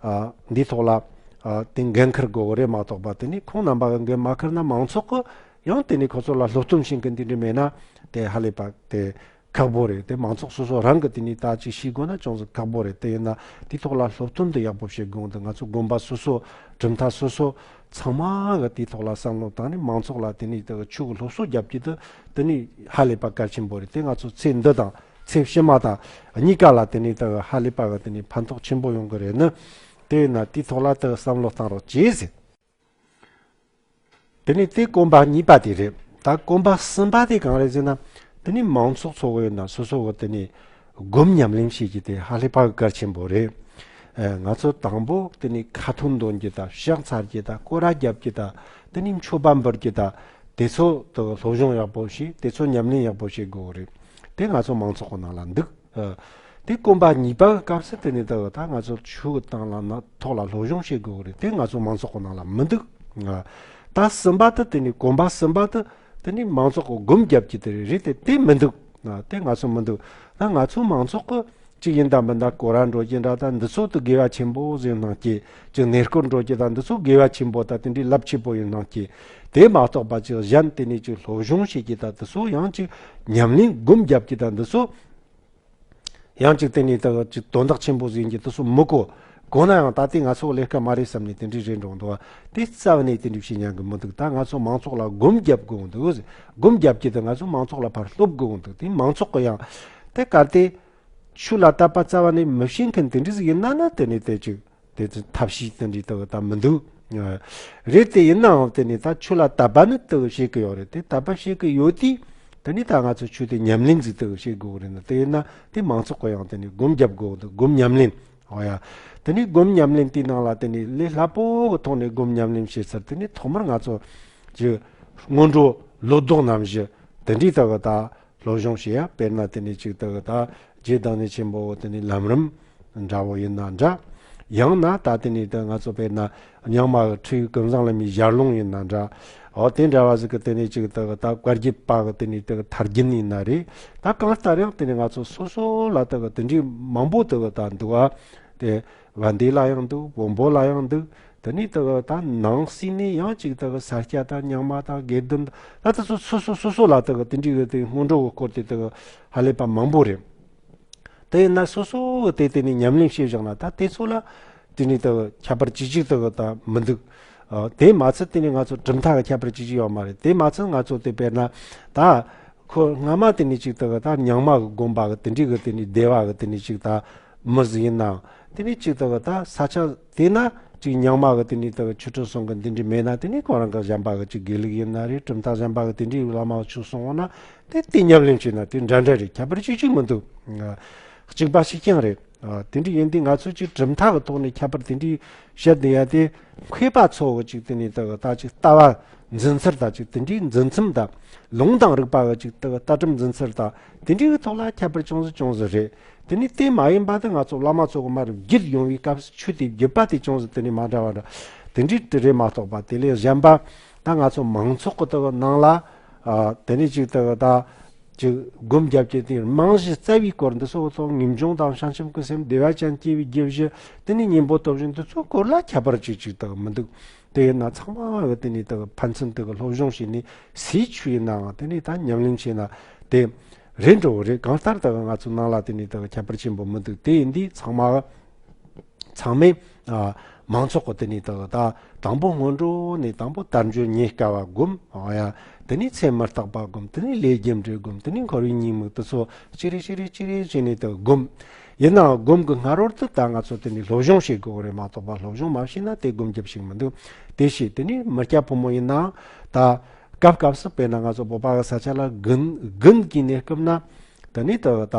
ཨ་འདི་ཐོག་ལ་ཨ་དེ་འགན་འཁུར་དགོས་རེད་མ་གཏོགས་པ། དེ་ནི་ཁོང་རྣམ་པ་གི་འགན་མ་འཁུར་ན་མང་ཚོགས་ཀྱི་ཡང་དེ་ནི་ཁོ་ཚོ་ལ་སློབ་སྟོན་བྱེད་མཁན་དེ་འདྲ་མེད་ན་དེ་ཧ་ལས་པ་དེ་ཁག་པོ་རེད། དེ་མང་ཚོགས་སོ་སོ་རང་གི་དེ་ནི་ད་ཅིག་ཤེས་དགོས་ན་ཅུང་ཟད་ཁག་པོ་རེད། དེ་ཡིན་ན་དེ་ཐོག་ལ་སློབ་སྟོན་དེ་ཡག་པོ་བྱེད་དགོས་འདུག་ང་ཚོ་དགོན་པ་སོ་སོ་གྲུབ་མཐའ་སོ་སོ་ཚང་མ་གི་དེ་ཐོག་ལ་བསམ་བློ་བཏང་ནས་མང་ཚོགས་ལ་དེ་ནི་དེ་ཆོས་ཀྱི་སློབ་གསོ་རྒྱབ་ཀྱི་དེ་དེ་ནི་ཧ་ལས་པ་གལ་ཆེན་པོ་རེད། དེ་ང་ཚོ་ཚེ་འདི་དང་ཚེ་ཕྱི་མ་དང་གཉིས་ཀ་ལ་དེ་ནི་དེ་ཧ་ལས་པ་གི་དེ་ནི་ཕན་ཐོགས་ཆེན་པོ་ཡོང་གི་རེད། ནི་དེ་ཡིན་ན་དེ་ཐོག་ལ་དེ་བསམ་བློ་བཏང་རོགས་བྱེད་ཟེར། དེ་ནས་དེ་གོམ་པ་གཉིས་པ་དེ་རེད། ད་གོམ་པ་གསུམ་པ་དེ་གང་རེད་ཟེར་ན། དེ་ནས་མང་ཚོགས་ཚོ་གི་ཡིན་ན་སོ་སོ་གི་དེ་ནས་སྒོམ་ཉམས་ལེན་བྱེད་ཀྱི་དེ་ཧ་ལས་པ་གི་གལ་ཆེན་པོ་རེད། ཨ་ང་ཚོ་དང་པོ་དེ་ནས་ཁ་ཏོན་འདོན་གྱི་དང་ཕྱག་འཚལ་གྱི་དང་སྐོར་ར་རྒྱབ་ཀྱི་དང་དེ་ནས་མཆོད་པ་འབུལ་གྱི་དང་དེ་ཚོ་དེ་སློབ་སྦྱོང་ཡག་པོ་བྱེད། དེ་ཚོ་ཉམས་ལེན་ཡག་པོ་བྱེད་དགོས་རེད། དེ་ང་ཚོ་མང་ཚོགས་གི་ནང་ལ་འདུག་ཨ། དེ་གོམ་པ་གཉིས་པ་གི་སྐབས་སུ་དེ་ནས་ད་ད་ང་ཚོ་ཆོས་ཀྱི་སྟེང་ལ་ན་ཐོག་ལ་སློབ་སྦྱོང་བྱེད་དགོས་རེད། དེ་ང་ཚོ་མང་ཚོགས་ཀྱི་ནང་ལ་མི་འདུག་ཨ། ད་གསུམ་པ་དེ་དེ་ནས་གོམ་པ་གསུམ་པ་དེ་དེ་ནས་མང་ཚོགས་ཀྱི་སྒོམ་རྒྱབ་ཀྱི་དེ་རེད། དེ་དེ་མི་འདུག་ཨ། དེ་ང་ཚོ་མི་འདུག་ད་ང་ཚོ་མང་ཚོགས་ཀྱི་ཅིག་ཡིན་དང་མིན་དང་སྐོར་ར་འགྲོ་གྱི་འདྲ་ད་འདི་ཚོ་དེ་དགེ་བ་ཆེན་པོ་ཟིག་སྣང་གི། ཅིག་གནས་སྐོར་འགྲོ་གྱི་ད་འདི་ཚོ་དགེ་བ་ཆེན་པོ་ད་དེ་འདྲའི་རླབས་ཆེན་པོ་ཡིན་སྣང་གི། དེ་མ་གཏོགས་པ་ཅིག་གཞན་དེ་ནས་ཅིག་སློབ་སྦྱོང་བྱེད་ཀྱི་ད་འདི་ཚོ་ཡང་ཅིག་ཉམས་ལེན་སྒོམ་རྒྱབ་ཀྱི་ད་འདི་ཚོ། ཡང་ཅིག་དེ་ནས་ད་ཅིག་དོན་དག་ཆེན་པོ་ཟིག་ཡིན་གྱི་དེ་ཚོ་མི་གོ། གོ་ན་ཡང་ད་ལྟའི་ང་ཚོ་ལས་ཀ་མ་རེད་བསམ་ནས་དེ་འདྲའི་རེད་འགྲོ་འདུག་བ། དེ་རྩ་བ་ནས་དེ་འདྲའི་བྱེད་ཉན་གི་མི་འདུག་ད་ང་ཚོ་མང་ཚོགས་ལ་སྒོམ་རྒྱབ་དགོས་འདུག་སྒོམ་རྒྱབ་ཀྱི་དེ་ང་ཚོ་མང་ཚོགས་ལ་ཕར་སློབ་དགོས་འདུག་དེ་མང་ཚོགས་གི་ཡང་དེ་གལ་ཏེ་ཆོས་ལ་དད་པ་རྩ་བ་ནས་མི་བྱེད་མཁན་དེ་འདྲ་ཟིག་ཡིན་ན་ན་དེ་ནས་དེ་ཅིག་དེ་ཚོ་ཐབས་ཤེས་དེ་འདྲའི་ལྟ་བུ་ད་མི་འདུག་རེད། དེ་ཡིན་ནའང་དེ་ནས་ད་ཆོས་ལ་དད་པ་ནི་ལྟ་བུ་བྱེད་ཀྱི་ཡོད་རེད། དེ་དད་པ་བྱེད་ཀྱི་ཡོད་དུས་དེ་ནས་ད་ང་ཚོ་ཆོས་དེ་ཉམས་ལེན་ཟིག་ལྟ་བུ་བྱེད་དགོས་རེད། ན་དེ་ཡིན་ན་དེ་མང་ཚོགས་ཀྱི་ཡང་དེ་ནས་སྒོམ་རྒྱབ་དགོས་འདུག་སྒོམ་ཉམས་ལེན། འོ་ཡ། དེ་ནས་སྒོམ་ཉམས་ལེན་དེའི་ནང་ལ་དེ་ནས་ལས་སླ་པོ་གི་ཐོག་ནས་སྒོམ་ཉམས་ལེན་བྱེད་ཚར། དེ་ནས་ཐོག་མར་ང་ཚོ་ཀྱི་སྔོན་འགྲོ་བློ་ལྡོག་རྣམ་བཞི་དེ་འདྲའི་ལྟ་བུ་ད་སློབ་སྦྱོང་བྱེད་ཡ། དཔེར་ན་དེ་ནས་ཅིག་ལྟ་བུ་ད་རྗེ་བདག་ཉིད་ཆེན་པོ་དེ་ནས་ལམ་རིམ་འདྲ་བོ་ཡིན་ན་འདྲ། ཡང་ན་ད་དེ་ནས་ད་ང་ཚོ་དཔེར་ན་རྙིང་མ་གི་ཁྲིད་ཡིག་ཀུན་བཟང་བླ་མའི་ཞལ་ལུང་ཡིན་ན་འདྲ། འོ་དེ་འདྲ་བ་ཟིག་གི་དེ་ནས་ཅིག་ལྟ་བུ་ད་བཀའ་བརྒྱུད་པ་གི་དེ་ནས་ལྟ་བུ་ཐར་རྒྱན་ཡིན་ན་རེད། ད་གང་ལྟར་ཡང་དེ་ནས་ང་ཚོ་སོ་སོ་ལ་ལྟ་བུ་དེ་འདྲའི་མང་པོ་ལྟ་བུ་ད་འདུག་ཨ། དེ་བན་དེ་ལ་ཡང་འདུག་བོན་པོ་ལ་ཡང་འདུག་དེ་ནས་ལྟ་བུ་ད་ནང་གསེས་ནས་ཡང་ཅིག་ལྟ་བུ་ས་སྐྱ་དང་རྙིང་མ་དང་དགེ་ལྡན་ད་ལྟ་སོ་སོ་སོ་སོ་སོ་ལ་ལྟ་བུ་དེ་འདྲའི་གི་དེ་སྔོན་འགྲོ་གི་སྐོར་དེ་ལྟ་བུ་ཧ་ལས་པ་མང་པོ་རེད། དེ་ཡིན་ན་སོ་སོ་གི་དེ་དེ་ནས་ཉམས་ལེན་བྱས་བཞག་ན་ད་དེ་ཚོ་ལ་དེ་ནས་ལྟ་བུ་ཁྱད་པར་ཅི་ཅིག་ལྟ་བུ་ད་མི་འདུག་ཨ། དེ་མ་ཚད་དེ་ནས་ང་ཚོ་གྲུབ་མཐའ་གི་ཁྱད་པར་ཅི་ཅིག་ཡོད་མ་རེད། དེ་མ་ཚད་ང་ཚོ་དེ་དཔེར་ན་ད་ཁོ་སྔ་མ་དེ་ནས་ཅིག་ལྟ་བུ་ད་རྙིང་མ་གི་དགོན་པ་གི་དེ་འདྲའི་གི་དེ་ནས་སྡེ་བ་གི་དེ་ནས་ཅིག་ད་མི་ཟིག་ཡིན་ནའང་དེ་ནས་ཅིག་ལྟ་བུ་ད་ས་ཆ་དེ་ན་ཅིག་རྙིང་མ་གི་དེ་ནས་ལྟ་བུ་ཆོས་ཁྲིད་གསུང་གི་འདི་འདྲ་མེད་ན་དེ་ནས་ཁོ་རང་གི་གཞན་པ་གི་ཅིག་དགེ་ལུགས་ཡིན་ན་རེད། གྲུབ་མཐའ་གཞན་པ་གི་དེ་འདྲའི་བླ་མ་ཆོས་གསུང་འོང་ན་དེ་དེ་ཉམས་ལེན་བྱས་ན་དེ་འདྲ་འདྲ་རེད། ཁྱད་པར་ཅི་ཅིག་མི་འདུག་གཅིག་པ་གཅིག་རྐྱང་རེད། ཨ། དེ་འདྲ་ཡིན་དུས་ང་ཚོས་ཅིག་གྲུབ་མཐའ་གི་ཐོག་ནས་ཁྱད་པར་དེ་འདྲའི་བཤད་བསྡད་ཡ་དེ་མཁས་པ་ཚོ་གི་ཅིག་དེ་ནས་ད་ད་ཅིག་ལྟ་བ་འཛིན་ཚུལ་དང་ཅིག་དེ་འདྲའི་འཛིན་མཚམས་དང་ལུང་དང་རིགས་པ་གི་ཅིག་ལྟ་ལྟ་གྲུབ་འཛིན་ཚུལ་དང་དེ་འདྲའི་གི་ཐོག་ལ་ཁྱད་པར་ཅུང་ཟད་ཅུང་ཟད་རེད། དེ་ནས་དེ་མ་ཡིན་པ་དེ་ང་ཚོ་བླ་མ་ཚོ་གི་མར་བརྒྱུད་ཡོང་བའི་སྐབས་སུ་ཆོས་དེ་བརྒྱུད་པ་དེ་ཅུང་ཟད་དེ་ནས་མ་འདྲ་བ་འདྲ་དེ་འདྲའི་དེ་རེད་མ་གཏོགས་པ་དེ་ལས་གཞན་པ་ད་ང་ཚོ་མང་ཚོགས་གི་ལྟ་བ་ནང་ལ་ཨ་དེ་ནས་ཅིག་ལྟ་བ་ད། ཅིག་སྒོམ་རྒྱབ་ཀྱི་སྟེང་རྨང་གཞི་རྩ་བའི་སྐོར་འདི་ཚོ་ཐོག་ངེས་འབྱུང་དང་བྱང་ཆུབ་ཀྱི་སེམས་བདེ་བ་ཅན་སྐྱེ་བའི་རྒྱུ་བཞི་དེ་ནི་གཉེན་པོ་སྟོབས་བཞི་འདི་ཚོའི་སྐོར་ལ་ཁྱད་པར་ཅིག་ཅིག་དག་མི་འདུག་དེ་ཡིན་ན་ཚང་མ་གི་དེ་ནི་དག་ཕན་ཚུན་དག་སློབ་སྦྱོང་བྱས་ནས་སྲིད་ཆོས་ཡིན་ནའང་དེ་ནི་ད་ཉམས་ལེན་བྱས་ན་དེ་རེད་འགྲོ་གི་རེད། གང་ལྟར་དག་ང་ཚོ་ནང་ལ་དེ་ནི་དག་ཁྱད་པར་ཆེན་པོ་མི་འདུག་དེ་ཡིན་དུས་ཚང་མ་ཚང་མས་ཨ་མང་ཚོགས་ཀྱི་དེ་ནས་ད་ད་དང་པོ་སྔོན་འགྲོ་ནས་དང་པོ་དལ་འབྱོར་རྙེད་དཀའ་བ་སྒོམ། ཨ་ཡ་ དེ་ནས་ཚེ་མི་རྟག་པ་སྒོམ། དེ་ནས་ལས་རྒྱུ་འབྲས་སྒོམ། དེ་ནས་འཁོར་བའི་ཉེས་དམིགས་དེ་ཚོ་ཅི་རེ་ཅི་རེ་ཅི་རེ་བྱས་ནས་དེ་སྒོམ། ཡིན་ནའང་སྒོམ་གྱི་སྔ་རོལ་དུ་ད་ང་ཚོ་དེ་ནས་སློབ་སྦྱོང་བྱེད་དགོས་རེད་མ་གཏོགས་པ། སློབ་སྦྱོང་མ་བྱས་ན་དེ་སྒོམ་རྒྱབ་ཞིག་མི་འདུག་དེ་བྱས་དེ་ནས་མི་སྐྱ་ཕོ་མོ་ཡིན་ནའང་ད་སྐབས་སྐབས་སུ་དཔེར་ན་ང་ཚོ་བོད་པ་གི་ས་ཆ་ལ་དགུན་དགུན་གྱི་གནས་སྐབས་ན། དེ་ནས་ད་ད་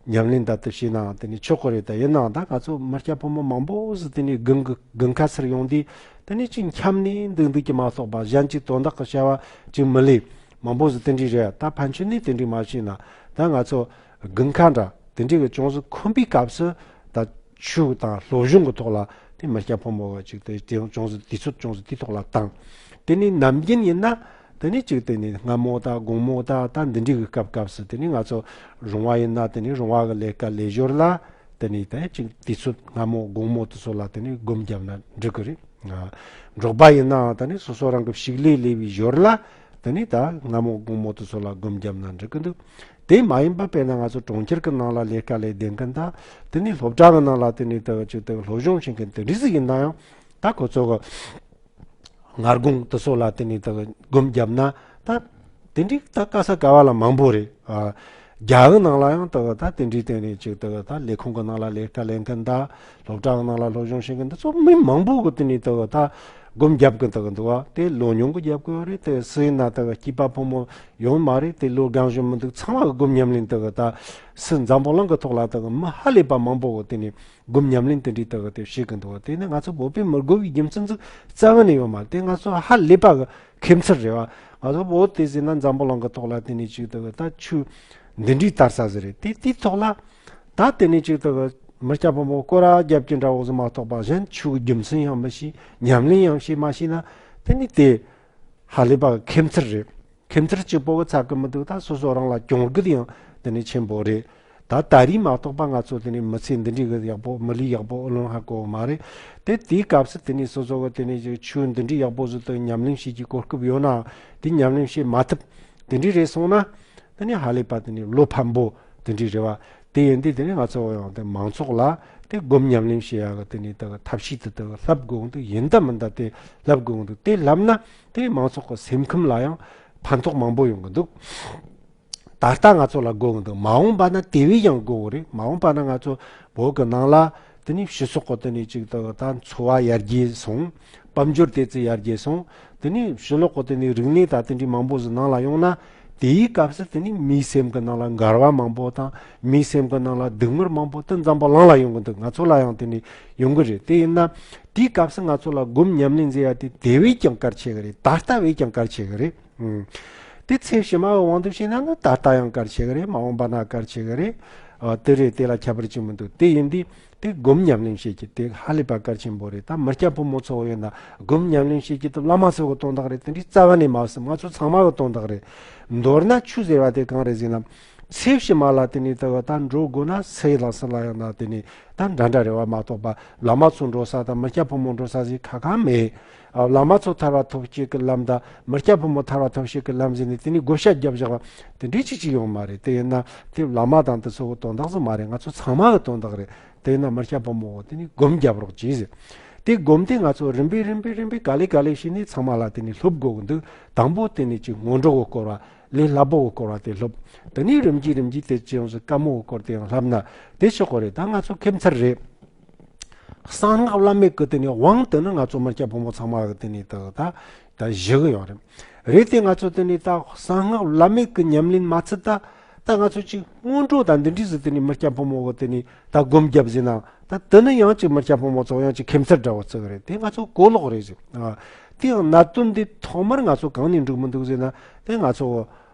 ཉམས་ལེན་ད་ལྟ་བྱས་ནའང་དེ་ནས་ཆོག་གི་རེད། ད་ཡིན་ནའང་ད་ང་ཚོ་མི་སྐྱ་ཕོ་མོ་མང་པོ་ཟིག་དེ་ནས་དགུན་གི་དགུན་ཁ་ཚུར་ཡོང་དུས་དེ་ནས་ཅིག་འཁྱམས་ནས་འདུག་འདུག་གི་མ་གཏོགས་པ་གཞན་གྱི་དོན་དག་གི་བྱ་བ་ཅིག་མི་ལས། མང་པོ་ཟིག་དེ་འདྲས་རེད། ད་ཕན་ཆད་ནས་དེ་འདྲས་མ་བྱས་ན་ད་ང་ཚོ་དགུན་ཁ་འདྲ་དེ་འདྲས་གི་ཅུང་ཟད་ཁོམ་པའི་སྐབས་སུ་ད་ཆོས་དང་སློབ་སྦྱོང་གི་ཐོག་ལ་དེ་མི་སྐྱ་ཕོ་མོ་གི་ཅིག་དེ་དེ་ཅུང་ཟད་དུས་ཚོད་ཅུང་ཟད་དེའི་ཐོག་ལ་བཏང་། དེ་ནས་ནམ་རྒྱུན་ཡིན་ན་དེ་ནས་ཅིག་དེ་ནས་སྔ་མོ་དང་དགོང་མོ་དང་ད་འདི་འདྲའི་གི་སྐབས་སྐབས་སུ་དེ་ནས་ང་ཚོ་རོང་བ་ཡིན་ན་དེ་ནས་རོང་བ་གི་ལས་ཀ་ལས་ཞོར་ལ་དེ་ནས་དེ་ཅིག་དུས་ཚོད་སྔ་མོ་དགོང་མོ་དེ་ཚོ་ལ་དེ་ནས་སྒོམ་བརྒྱབ་ན་འགྲིག་གི་རེད། འབྲོག་པ་ཡིན་ནའང་དེ་ནས་སོ་སོ་རང་གི་ཕྱུགས་ལས་ལས་པའི་ཞོར་ལ་དེ་ནས་ད་སྔ་མོ་དགོང་མོ་དེ་ཚོ་ལ་སྒོམ་བརྒྱབ་ན་འགྲིག་གི་འདུག་དེ་མ་ཡིན་པ་དཔེར་ན་ང་ཚོ་གྲོང་ཁྱེར་གྱི་ནང་ལ་ལས་ཀ་ལས་བསྡད་མཁན་དང་དེ་ནས་སློབ་གྲྭ་གི་ནང་ལ་དེ་ནས་ད་ཅིག་ད་སློབ་སྦྱོང་བྱེད་མཁན་དེ་འདྲ་ཟིག་ཡིན་ན་ཡང་ད་ཁོ་ཚོ་གི་སྔ་དགོང་དེ་ཚོ་ལ་དེ་ནས་ད་སྒོམ་བརྒྱབ་ན་ད་དེ་འདྲའི་ད་དཀའ་ས་དཀའ་བ་ལ་མང་པོ་རེད། ཨ། རྒྱ་གི་ནང་ལ་ཡང་ད་ད་དེ་འདྲའི་དེ་ནས་ཅིག་ད་ད་ལས་ཁུངས་གི་ནང་ལ་ལས་ཀ་ལས་མཁན་དང་སློབ་གྲྭ་གི་ནང་ལ་སློབ་སྦྱོང་བྱེད་མཁན་དེ་ཚོ་མི་མང་པོ་གི་དེ་ནས་ད་ད་སྒོམ་བརྒྱབ་གི་ད་གི་འདུག་བ། དེ་ལོ་ཉུང་གི་རྒྱབ་གི་ཡོད་རེད། དེ་སུ་ཡིན་ན་ད་གི་སྐྱེས་པ་ཕོ་མོ་ཡོད་མ་རེད། དེ་ལོ་རྒན་གཞོན་མི་འདུག་ཚང་མ་གི་སྒོམ་ཉམས་ལེན་ད་གི་ད་སུ་འཛམ་བུ་གླིང་གི་ཐོག་ལ་ད་གི་མི་ཧ་ལས་པ་མང་པོ་གི་དེ་ནས་སྒོམ་ཉམས་ལེན་དེ་འདྲའི་ད་གི་དེ་བྱེད་གི་འདུག་བ། དེ་ནི་ང་ཚོ་བོད་པའི་མི་དགོས་པའི་རྒྱུ་མཚན་ཟིག་རྩ་བ་ནས་ཡོད་མ་རེད། དེ་ང་ཚོ་ཧ་ལས་པ་གི་ཁེ་མཚར་རེད་བ། ང་ཚོ་བོད་དེ་ཟེར་ན་འཛམ་བུ་གླིང་གི་ཐོག་ལ་དེ་ནས་ཅིག་ད་གི་ད་ཆོས་འདི་འདྲའི་དར་ས་ཟིག་རེད། དེ་དེའི་ཐོག་ལ་ད་དེ་ནས་ཅིག་ད་གི་མི་སྐྱ་ཕོ་མོ་སྐོར་ར་རྒྱབ་ཀྱི་འདྲ་བོ་ཟིག་མ་གཏོགས་པ་གཞན་ཆོས་ཀྱི་རྒྱུ་མཚན་ཡང་མི་ཤེས། ཉམས་ལེན་ཡང་བྱེད་མ་ཤེས་ན་དེ་ནི་དེ་ཧ་ལས་པ་གི་ཁེ་མཚར་རེད། ཁེ་མཚར་གཅིག་པོ་གི་ཚར་གི་མི་འདུག་ད་སོ་སོ་རང་ལ་གྱོང་གུད་ཡང་དེ་ནས་ཆེན་པོ་རེད། ད་ད་རེས་མ་གཏོགས་པ་ང་ཚོ་དེ་ནས་མི་ཚེ་འདི་འདྲའི་གི་ཡག་པོ་མི་ལུས་ཡག་པོ་ཨུ་ལོན་ཧ་གོ་མ་རེད། དེ་དེའི་སྐབས་སུ་དེ་ནས་སོ་སོ་གི་དེ་ནས་ཅིག་ཆོས་འདི་འདྲའི་ཡག་པོ་ཟིག་ཏུ་ཉམས་ལེན་བྱེད་ཀྱི་གོ་སྐབས་ཡོད་ན་དེ་ཉམས་ལེན་བྱེད་མ་ཐུབ། དེ་འདྲའི་རེད་སོང་ན་དེ་ནས་ཧ་ལས་པ་དེ་ནས་བློ་ཕམ་པོ་དེ་འདྲའི་རེད་བ། དེ་ཡིན་དུས་དེ་ནས་ང་ཚོ་ཡང་དེ་མང་ཚོགས་ལ་དེ་སྒོམ་ཉམས་ལེན་བྱེད་ཡག་གི་དེ་ནས་དེ་གི་ཐབས་ཤེས་དེ་དེ་གི་བསླབ་དགོས་འདུག་ཡིན་ད་མིན་ད་དེ་བསླབ་དགོས་འདུག་དེ་བསླབ་ན་དེ་མང་ཚོགས་ཀྱི་སེམས་ཁམས་ལ་ཡང་ཕན་ཐོགས་མང་པོ་ཡོང་གི་འདུག་ད་ལྟ་ང་ཚོ་ལ་དགོས་ཀྱི་འདུག་མ་འོངས་པ་ན་དེ་བས་ཀྱང་དགོས་ཀྱི་རེད། མ་འོངས་པ་ན་ང་ཚོ་བོད་ཀྱི་ནང་ལ་དེ་ནས་སྤྱི་ཚོགས་ཀྱི་དེ་ནས་ཅིག་ད་ད་འཚོ་བ་ཡར་རྒྱས་སོང་། དཔལ་འབྱོར་དེ་ཚོ་ཡར་རྒྱས་སོང་། དེ་ནས་ཕྱི་ལོགས་ཀྱི་དེ་ནས་རིག་གནས་དང་དེ་འདྲའི་མང་པོ་ཟིག་ནང་ལ་ཡོང་ན་དེའི་སྐབས་སུ་དེ་ནས་མིའི་སེམས་ཀྱི་ནང་ལ་འགལ་བ་མང་པོ་དང་མིའི་སེམས་ཀྱི་ནང་ལ་སྡུག་བསྔལ་མང་པོ་དེ་འཛམ་བུ་གླིང་ལ་ཡོང་གི་འདུག་ང་ཚོ་ལ་ཡང་དེ་ནས་ཡོང་གི་རེད། དེ་ཡིན་ན་དེའི་སྐབས་སུ་ང་ཚོ་ལ་སྒོམ་ཉམས་ལེན་ཟེར་ཡ་དེ་དེ་བས་ཀྱང་གལ་ཆེ་གི་རེད། ད་ལྟ་བས་ཀྱང་གལ་ཆེ་གི་རེད། ཨང་། དེ་ཚེ་ཕྱི་མ་གི་དབང་དུ་བྱས་ན་ནི་ད་ལྟ་ཡང་གལ་ཆེ་གི་རེད། མ་འོངས་པ་ན་གལ་ཆེ་གི་རེད། ཨ། དེ་རེད། དེ་ལ་ཁྱད་པར་ཅིག་མི་འདུག་དེ་ཡིན་དུས་དེ་སྒོམ་ཉམས་ལེན་བྱེད་ཀྱི་དེ་ཧ་ལས་པ་གལ་ཆེན་པོ་རེད། ད་མི་སྐྱ་ཕོ་མོ་ཚོ་ཡིན་ན་སྒོམ་ཉམས་ལེན་བྱེད་ཀྱི་དེ་བླ་མ་ཚོ་གི་དོན་དག་རེད། དེ་འདྲའི་རྩ་བ་ནས་མ་བསམ། ང་ཚོ་ཚང་མ་གི་དོན་དག་རེད། མདོར་ན་ཆོས་ཟེར་བ་དེ་གང་རེད་ཟེར་ན། ཚེ་ཕྱི་མ་ལ་དེ་ནས་དེ་གི་ད་འགྲོ་དགོས་ན་སུ་ཡི་ལམ་སང་ལ་ཡང་ན་དེ་ནས་ད་འདྲ་འདྲ་རེད་བ་མ་གཏོགས་པ་བླ་མ་ཚོ་འགྲོ་ས་དང་མི་སྐྱ་ཕོ་མོ་འགྲོ་ས་ཟིག་ཁ་ཁ་མེད། ཨ། བླ་མ་ཚོ་ཐར་བ་ཐོབ་བྱེད་ཀྱི་ལམ་དང་མི་སྐྱ་ཕོ་མོ་ཐར་བ་ཐོབ་བྱེད་ཀྱི་ལམ་ཟེར་ནས་དེ་ནས་བགོ་བཤའ་བརྒྱབ་བཞག་པ་དེ་འདྲའི་ཅིག་ཅིག་ཡོང་མ་རེད། དེ་ཡིན་ན་དེ་བླ་མ་དང་དེ་ཚོ་གི་དོན་དག་ཟིག་མ་རེད། ང་ཚོ་ཚང་མ་གི་དོན་དག་རེད། དེ་ཡིན་ན་མི་སྐྱ་ཕོ་མོ་གི་དེ་ནས་སྒོམ་རྒྱབ་རོགས་གྱིས་ཟེར། དེ་སྒོམ་དེ་ང་ཚོ་རིམ་པས་རིམ་པས་རིམ་པས་ག་ལེ་ག་ལེ་བྱས་ནས་ཚང་མ་ལ་དེ་ནས་སློབ་དགོས་གི་འདུག་དང་པོ་དེ་ནས་ཅིག་སྔོན་འགྲོ་གི་སྐོར་བ། ལས་སླ་པོ་གི་སྐོར་བ་དེ་སློབ། དེ་ནས་རིམ་གྱིས་རིམ་གྱིས་དེ་ཅི་ཡོང་ཟེར་དཀའ་མོ་གི་སྐོར་དེ་ཡང་བསླབ་ན་དེ་ཆོག་གི་རེད། ད་ང་ཚོ་ཁེ་མཚར་རེད། གསང་སྔགས་བླ་མེད་ཀྱི་དེ་ནས་དབང་དེ་ནི་ང་ཚོ་མི་སྐྱ་ཕོ་མོ་ཚང་མ་གི་དེ་ནས་ད་ད་ད་ཞུ་གི་ཡོད་རེད། རེད་དེ་ང་ཚོ་དེ་ནས་ད་གསང་སྔགས་བླ་མེད་ཀྱི་ཉམས་ལེན་མ་ཚད་ད་ད་ང་ཚོ་ཅིག་སྔོན་འགྲོ་དང་འདི་འདྲས་ཟིག་དེ་ནས་མི་སྐྱ་ཕོ་མོ་གི་དེ་ནས་ད་སྒོམ་རྒྱབ་ཟིན་ན་ད་དེ་ནི་ཡང་ཅིག་མི་སྐྱ་ཕོ་མོ་ཚོ་ཡང་ཅིག་ཁེ་མཚར་འདྲ་བོ་བརྩི་གི་རེད། དེ་ང་ཚོ་གོ་ལོག་རེད་ཟེར། ཨ། དེ་ཡང་གནད་དོན་འདི་ཐོག་མར་ང་ཚོ་གང་ནས་འགྲིག་མི་འདུག་ཟེར་ན་དེ་ང་ཚོ་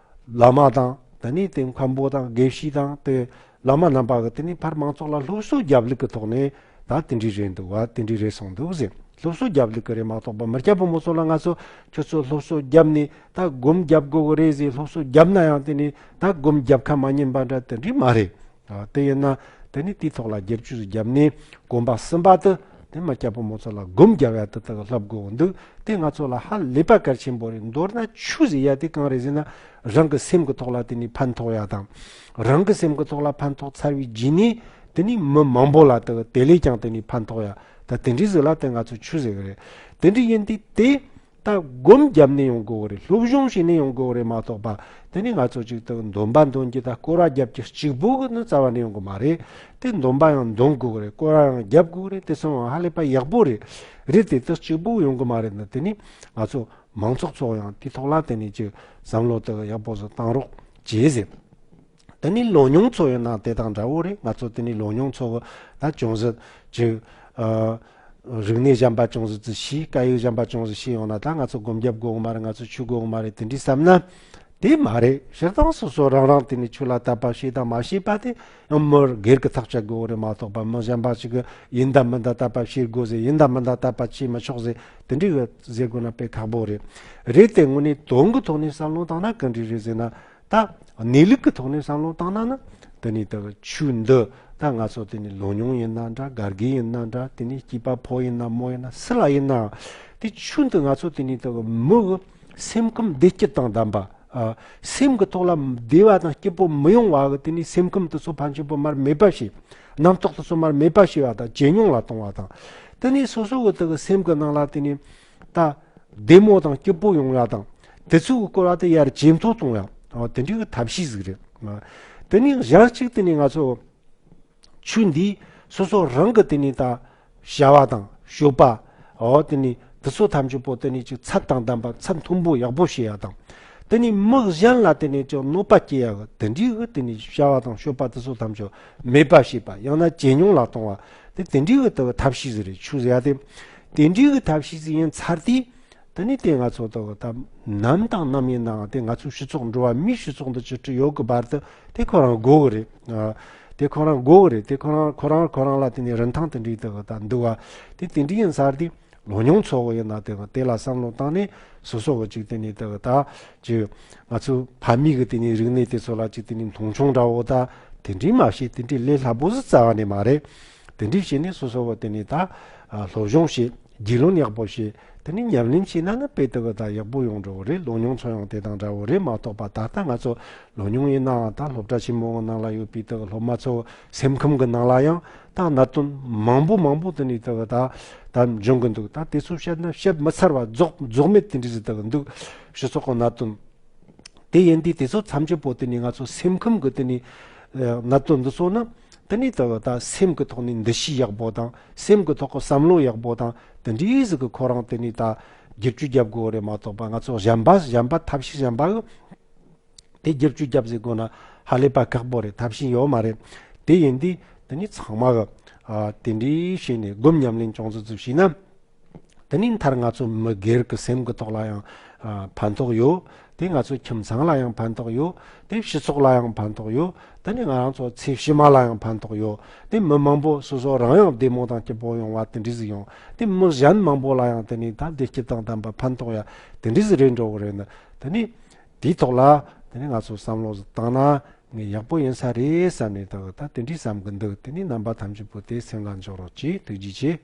བླ་མ་དང་དེ་ནས་དེ་མཁན་པོ་དང་དགེ་བཤེས་དང་དེ་བླ་མ་རྣམ་པ་གི་དེ་ནས་ཕར་མང་ཚོགས་ལ་སློབ་གསོ་རྒྱབ་ལུགས་ཀྱི་ཐོག་ནས་ད་དེ་འདྲའི་རེད་འདུག་བ། དེ་འདྲའི་རེད་སོང་འདུག་ཟེར། སློབ་གསོ་རྒྱབ་ལུགས་ཀྱི་རེད་མ་གཏོགས་པ་མི་སྐྱ་ཕོ་མོ་ཚོ་ལ་ང་ཚོ་ཁྱོད་ཚོ་སློབ་གསོ་རྒྱབ་ནས་ད་སྒོམ་རྒྱབ་དགོས་གི་རེད་ཟེར། སློབ་གསོ་རྒྱབ་ན་ཡང་དེ་ནས་ད་སྒོམ་རྒྱབ་ཁ་མ་ཉན་པ་འདྲ་དེ་འདྲའི་མ་རེད། ཨ། དེ་ཡིན་ན་དེ་ནས་དེའི་ཐོག་ལ་བསྒྱུར་བཅོས་རྒྱབ་ནས་གོམ་པ་གསུམ་པ་དེ་དེ་མི་སྐྱ་ཕོ་མོ་ཚོ་ལ་སྒོམ་རྒྱབ་ཡ་དེ་དག་བསླབ་དགོས་འདུག་དེ་ང་ཚོ་ལ་ཧ་ལས་པ་གལ་ཆེན་པོ་རེད། མདོར་ན་ཆོས་ཟེར་ཡ་དེ་གང་རེད་ཟེར་ན་རང་གི་སེམས་ཀྱི་ཐོག་ལ་དེ་ནས་ཕན་ཐོགས་ཡ་དང་། རང་གི་སེམས་ཀྱི་ཐོག་ལ་ཕན་ཐོགས་ཚར་བའི་རྗེས་ནས་དེ་ནས་མི་མང་པོ་ལ་དེ་དེ་ལས་ཀྱང་དེ་ནས་ཕན་ཐོགས་ཡ་ད་དེ་འདྲའི་ཟིག་ལ་དེ་ང་ཚོ་ཆོས་ཟེར་གི་རེད། དེ་འདྲ་ཡིན་དུས་དེ། ད་སྒོམ་བརྒྱབ་ནས་ཡོང་དགོས་རེད། སློབ་སྦྱོང་བྱས་ནས་ཡོང་དགོས་རེད་མ་གཏོགས་པ། དེ་ནས་ང་ཚོ་ཅིག་ད་འདོན་པ་འདོན་རྒྱུ་དང་སྐོར་བ་བརྒྱབ་རྒྱུ་གཅིག་པུ་གི་ནི་རྩ་བ་ནས་ཡོང་གི་མ་རེད། དེ་འདོན་པ་ཡང་འདོན་དགོས་རེད། སྐོར་བ་ཡང་བརྒྱབ་དགོས་རེད། དེ་ཚོ་ཡང་ཧ་ལས་པ་ཡག་པོ་རེད། རེད་དེ་དག་གཅིག་པུ་ཡོང་གི་མ་རེད་ན། དེ་ནས་ང་ཚོ་མང་ཚོགས་ཚོ་ཡང་དེ་ཐོག་ལ་དེ་ནས་ཅིག་བསམ་བློ་དེ་ཡག་པོ་ཟིག་བཏང་རོགས་བྱེད་ཟེར། དེ་ནི་ལོ་ཉུང་ཚོ་ཡིན་ན་དེ་དང་འདྲ་བོ་རེད། ང་ཚོ་དེ་ནི་ལོ་ཉུང་ཚོ་གི་ད་ཅུང་ཟད་ཅིག་ཨ། རིག་གནས་གཞན་པ་ཅུང་ཟད་ཅིག་ཤེས། སྐད་ཡིག་གཞན་པ་ཅུང་ཟད་ཤེས་ཡོང་ན། ད་ང་ཚོ་སྒོམ་རྒྱབ་དགོས་གི་མ་རེད། ང་ཚོ་ཆོས་དགོས་གི་མ་རེད། དེ་འདྲའི་བསམ་ན་དེ་མ་རེད། སྤྱིར་བཏང་སོ་སོ་རང་རང་དེ་ནི་ཆོས་ལ་དད་པ་བྱས་དང་མ་བྱས་པ་དེ་ཡང་མི་སྒེར་གི་ཐག་བཅད་དགོས་གི་རེད་མ་གཏོགས་པ། མི་གཞན་པ་ཞིག་གི་ཡིན་དང་མིན་དང་དད་པ་བྱེད་དགོས་ཟེར། ཡིན་དང་མིན་དང་དད་པ་བྱེད་མི་ཆོག་ཟེར། དེ་འདྲའི་གི་ཟེར་དགོས་ན་དཔེ་ཁག་པོ་རེད། རེད་དེ་དངོས་གནས་དོན་གི་ཐོག་ནས་བསམ་བློ་བཏང་ན་ག་འདྲ་རེད་ཟེར་ན། ད་གནས་ལུགས་ཀྱི་ཐོག་ནས་བསམ་བློ་བཏང་ན་ནི། དེ་ནས་ད་ཆོས་འདི་ད་ང་ཚོ་དེ་ནས་ལོ་ཉུང་ཡིན་ན་འདྲ། རྒན་རྒས་ཡིན་ན་འདྲ། དེ་ནས་སྐྱེས་པ་ཕོ་ཡིན་ན་མོ་ཡིན་ན་སུ་ལ་ཡིན་ནའང་། དེ་ཆོས་འདི་ང་ཚོ་དེ་ནས་ད་མི་གི་སེམས་ཁམས་བདེ་སྐྱིད་དང་ལྡན་པ། ཨ། སེམས་ཀྱི་ཐོག་ལ་བདེ་བ་དང་སྐྱིད་པོ་མི་ཡོང་བ་གི་དེ་ནས་སེམས་ཁམས་དེ་ཚོ་ཕན་ཆད་པོ་མར་མེད་པ་བྱེད། རྣམ་རྟོག་དེ་ཚོ་མར་མེད་པ་བྱེད་པ་དང་ཇེ་ཉུང་ལ་གཏོང་བ་དང་། དེ་ནས་སོ་སོ་གི་དེ་གི་སེམས་ཀྱི་ནང་ལ་དེ་ནས་ད་བདེ་མོ་དང་སྐྱིད་པོ་ཡོང་ཡ་དང་། དེ་ཚོའི་སྐོར་བ་དེ་ཡར་ཇེ་མཐོ་གཏོང་ཡ། ཨོ། དེ་འདྲའི་གི་ཐབས་ཤེས་ཟིག་རེད། ཨ། དེ་ནས་གཞན་གཅིག་དེ་ནས་ང་ཚོ་ཆོས་འདིས་སོ་སོ་རང་གི་དེ་ནས་ད་བྱ་བ་དང་སྤྱོད་པ། ཨོ། དེ་ནས་དེ་ཚོ་ཐམས་ཅད་པོ་དེ་ནས་ཅིག་ཚད་དང་ལྡན་པ། ཚད་མཐོན་པོ་ཡག་པོ་བྱེད་ཡ་དང་། དེ་ནས་མི་གཞན་ལ་དེ་ནས་ཅིག་གནོད་པ་སྐྱེལ་ཡ་གི་དེ་འདྲའི་གི་དེ་ནས་བྱ་བ་དང་སྤྱོད་པ་དེ་ཚོ་ཐམས་ཅད་མེད་པ་བྱེད་པ། ཡང་ན་ཇེ་ཉུང་ལ་གཏོང་བ། དེ་དེ་འདྲའི་གི་དེ་གི་ཐབས་ཤེས་ཟིག་རེད། ཆོས་ཟེར་ཡ་དེ་དེ་འདྲའི་གི་ཐབས་ཤེས་ཟིག་ཡིན་ཚར་དུས། དེ་ནས་དེ་ང་ཚོ་ད་ད་ནམ་དང་ནམ་ཡིན་ནའང་དེ་ང་ཚོའི་སྤྱི་ཚོགས། འགྲོ་བ་མིའི་སྤྱི་ཚོགས་འདི་ཅིག་ཅིག་ཡོད་གི་བར་དུ་དེ་ཁོ་རང་དགོས་གི་རེད། ཨ། དེ་ཁོ་རང་དགོས་གི་རེད། དེ་ཁོ་རང་ཁོ་རང་ཁོ་རང་ལ་དེ་ནས་རིན་ཐང་དེ་འདྲའི་དེ་ད་འདུག་བ། དེ་དེ་འདྲའི་ཡིན་ཚར་དུས་ལོ་ཉུང་ཚོ་གི་ཡིན་ན་དེ་དེ་ལ་བསམ་བློ་བཏང་ནས་སོ་སོ་གི་ཅིག་དེ་ནས་དེ་ད་ཅིག་ང་ཚོའི་ཕ་མེས་གི་དེ་ནས་རིག་གནས་དེ་ཚོ་ལ་ཅིག་དེ་ནས་མཐོང་ཆུང་འདྲ་བོ། ད་དེ་འདྲའི་མ་བྱེད། དེ་འདྲའི་ལས་སླ་པོ་ཟིག་རྩ་བ་ནས་མ་རེད། དེ་འདྲའི་བྱས་ནས་སོ་སོ་གི་དེ་ནས་ད་ཨ་སློབ་སྦྱོང་བྱེད། རྒྱུས་ལོན་ཡག་པོ་བྱེད། དེ་ནས་ཉམས་ལེན་བྱས་ན་ནི་དཔེ་དེ་གི་ད་ཡག་པོ་ཡོང་འགྲོ་གི་རེད། ལོ་ཉུང་ཚོ་ཡང་དེ་དང་འདྲ་བོ་རེད་མ་གཏོགས་པ། ད་ལྟ་ང་ཚོ་ལོ་ཉུང་ཡིན་ནའང་ད་སློབ་གྲྭ་ཆེན་མོ་གི་ནང་ལ་ཡོད་པའི་དེ་གི་སློབ་མ་ཚོ་སེམས་ཁམས་གི་ནང་ལ་ཡང་ད་གནད་དོན་མང་པོ་མང་པོ་དེ་ནས་དེ་གི་ད་ད་འབྱུང་གི་འདུག་ད་དེ་ཚོ་བཤད་ན་བཤད་མི་ཚར་བ། རྫོགས་རྫོགས་མེད་དེ་འདྲ་ཟིག་དེ་གི་འདུག་སྤྱི་ཚོགས་གི་གནད་དོན། དེ་ཡིན་དུས་དེ་ཚོ་ཐམས་ཅད་པོ་དེ་ནི་ང་ཚོ་སེམས་ཁམས་ཀྱི་དེ་ནི་ཨ་གནད་དོན་འདི་ཚོ་ནི། དེ་ནི་ད་ད་སེམས་ཀྱི་ཐོག་ནས་འདུ་ཤེས་ཡག་པོ་དང་། སེམས་ཀྱི་ཐོག་གི་བསམ་བློ་ཡག་པོ་དང་། དེ་འདྲའི་ཟིག་གི་ཁོ་རང་དེ་ནི་ད་བསྒྱུར་བཅོས་རྒྱབ་དགོས་རེད་མ་གཏོགས་པ། ང་ཚོ་གཞན་པ་གཞན་པ་ཐབས་ཤེས་གཞན་པ་གི་དེ་བསྒྱུར་བཅོས་རྒྱབ་ཟེར་དགོས་ན་ཧ་ལས་པ་ཁག་པོ་རེད། ཐབས་ཤེས་ཡོད་མ་རེད། དེ་ཡིན་དུས་དེ་ནི་ཚང་མ་གི་ཨ་དེ་འདྲའི་བྱས་ནས་སྒོམ་ཉམས་ལེན་ཅུང་ཙམ་ཙམ་བྱས་ན། དེ་ནས་མཐར་ང་ཚོ་མི་སྒེར་གྱི་སེམས་ཀྱི་ཐོག་ལ་ཡང་ཨ་ཕན་ཐོགས་ཡོད། དེ་ང་ཚོ་ཁྱིམ་ཚང་ལ་ཡང་ཕན་ཐོགས་ཡོད། དེ་སྤྱི་ཚོགས་ལ་ཡང་ཕན་ཐོགས་ཡོད། དེ་ནས་ང་རང་ཚོ་ཚེ་ཕྱི་མ་ལ་ཡང་ཕན་ཐོགས་ཡོད། དེ་མི་མང་པོ་སོ་སོ་རང་ཡང་བདེ་མོ་དང་སྐྱིད་པོ་ཡོང་བ་དེ་འདྲ་ཟིག་ཡོང་། དེ་མི་གཞན་མང་པོ་ལ་ཡང་དེ་ནས་ད་བདེ་སྐྱིད་དང་ལྡན་པ་ཕན་ཐོགས་ཡ་དེ་འདྲ་ཟིག་རེད་འགྲོ་གི་རེད་ན། དེ་ནས་དེའི་ཐོག་ལ་དེ་ནས་ང་ཚོ་བསམ་བློ་ཟིག་བཏང་ན་ངས་ཡག་པོ་ཡིན་ས་རེད་བསམ་ནས། ད་ད་དེ་འདྲ་བསམ་གི་འདུག་དེ་ནས་རྣམ་པ་ཐམས་ཅད་པོ་དེ་སེམས་ལ་འཇོག་རོགས་གྱིས། ཐུགས་རྗེ་ཆེ།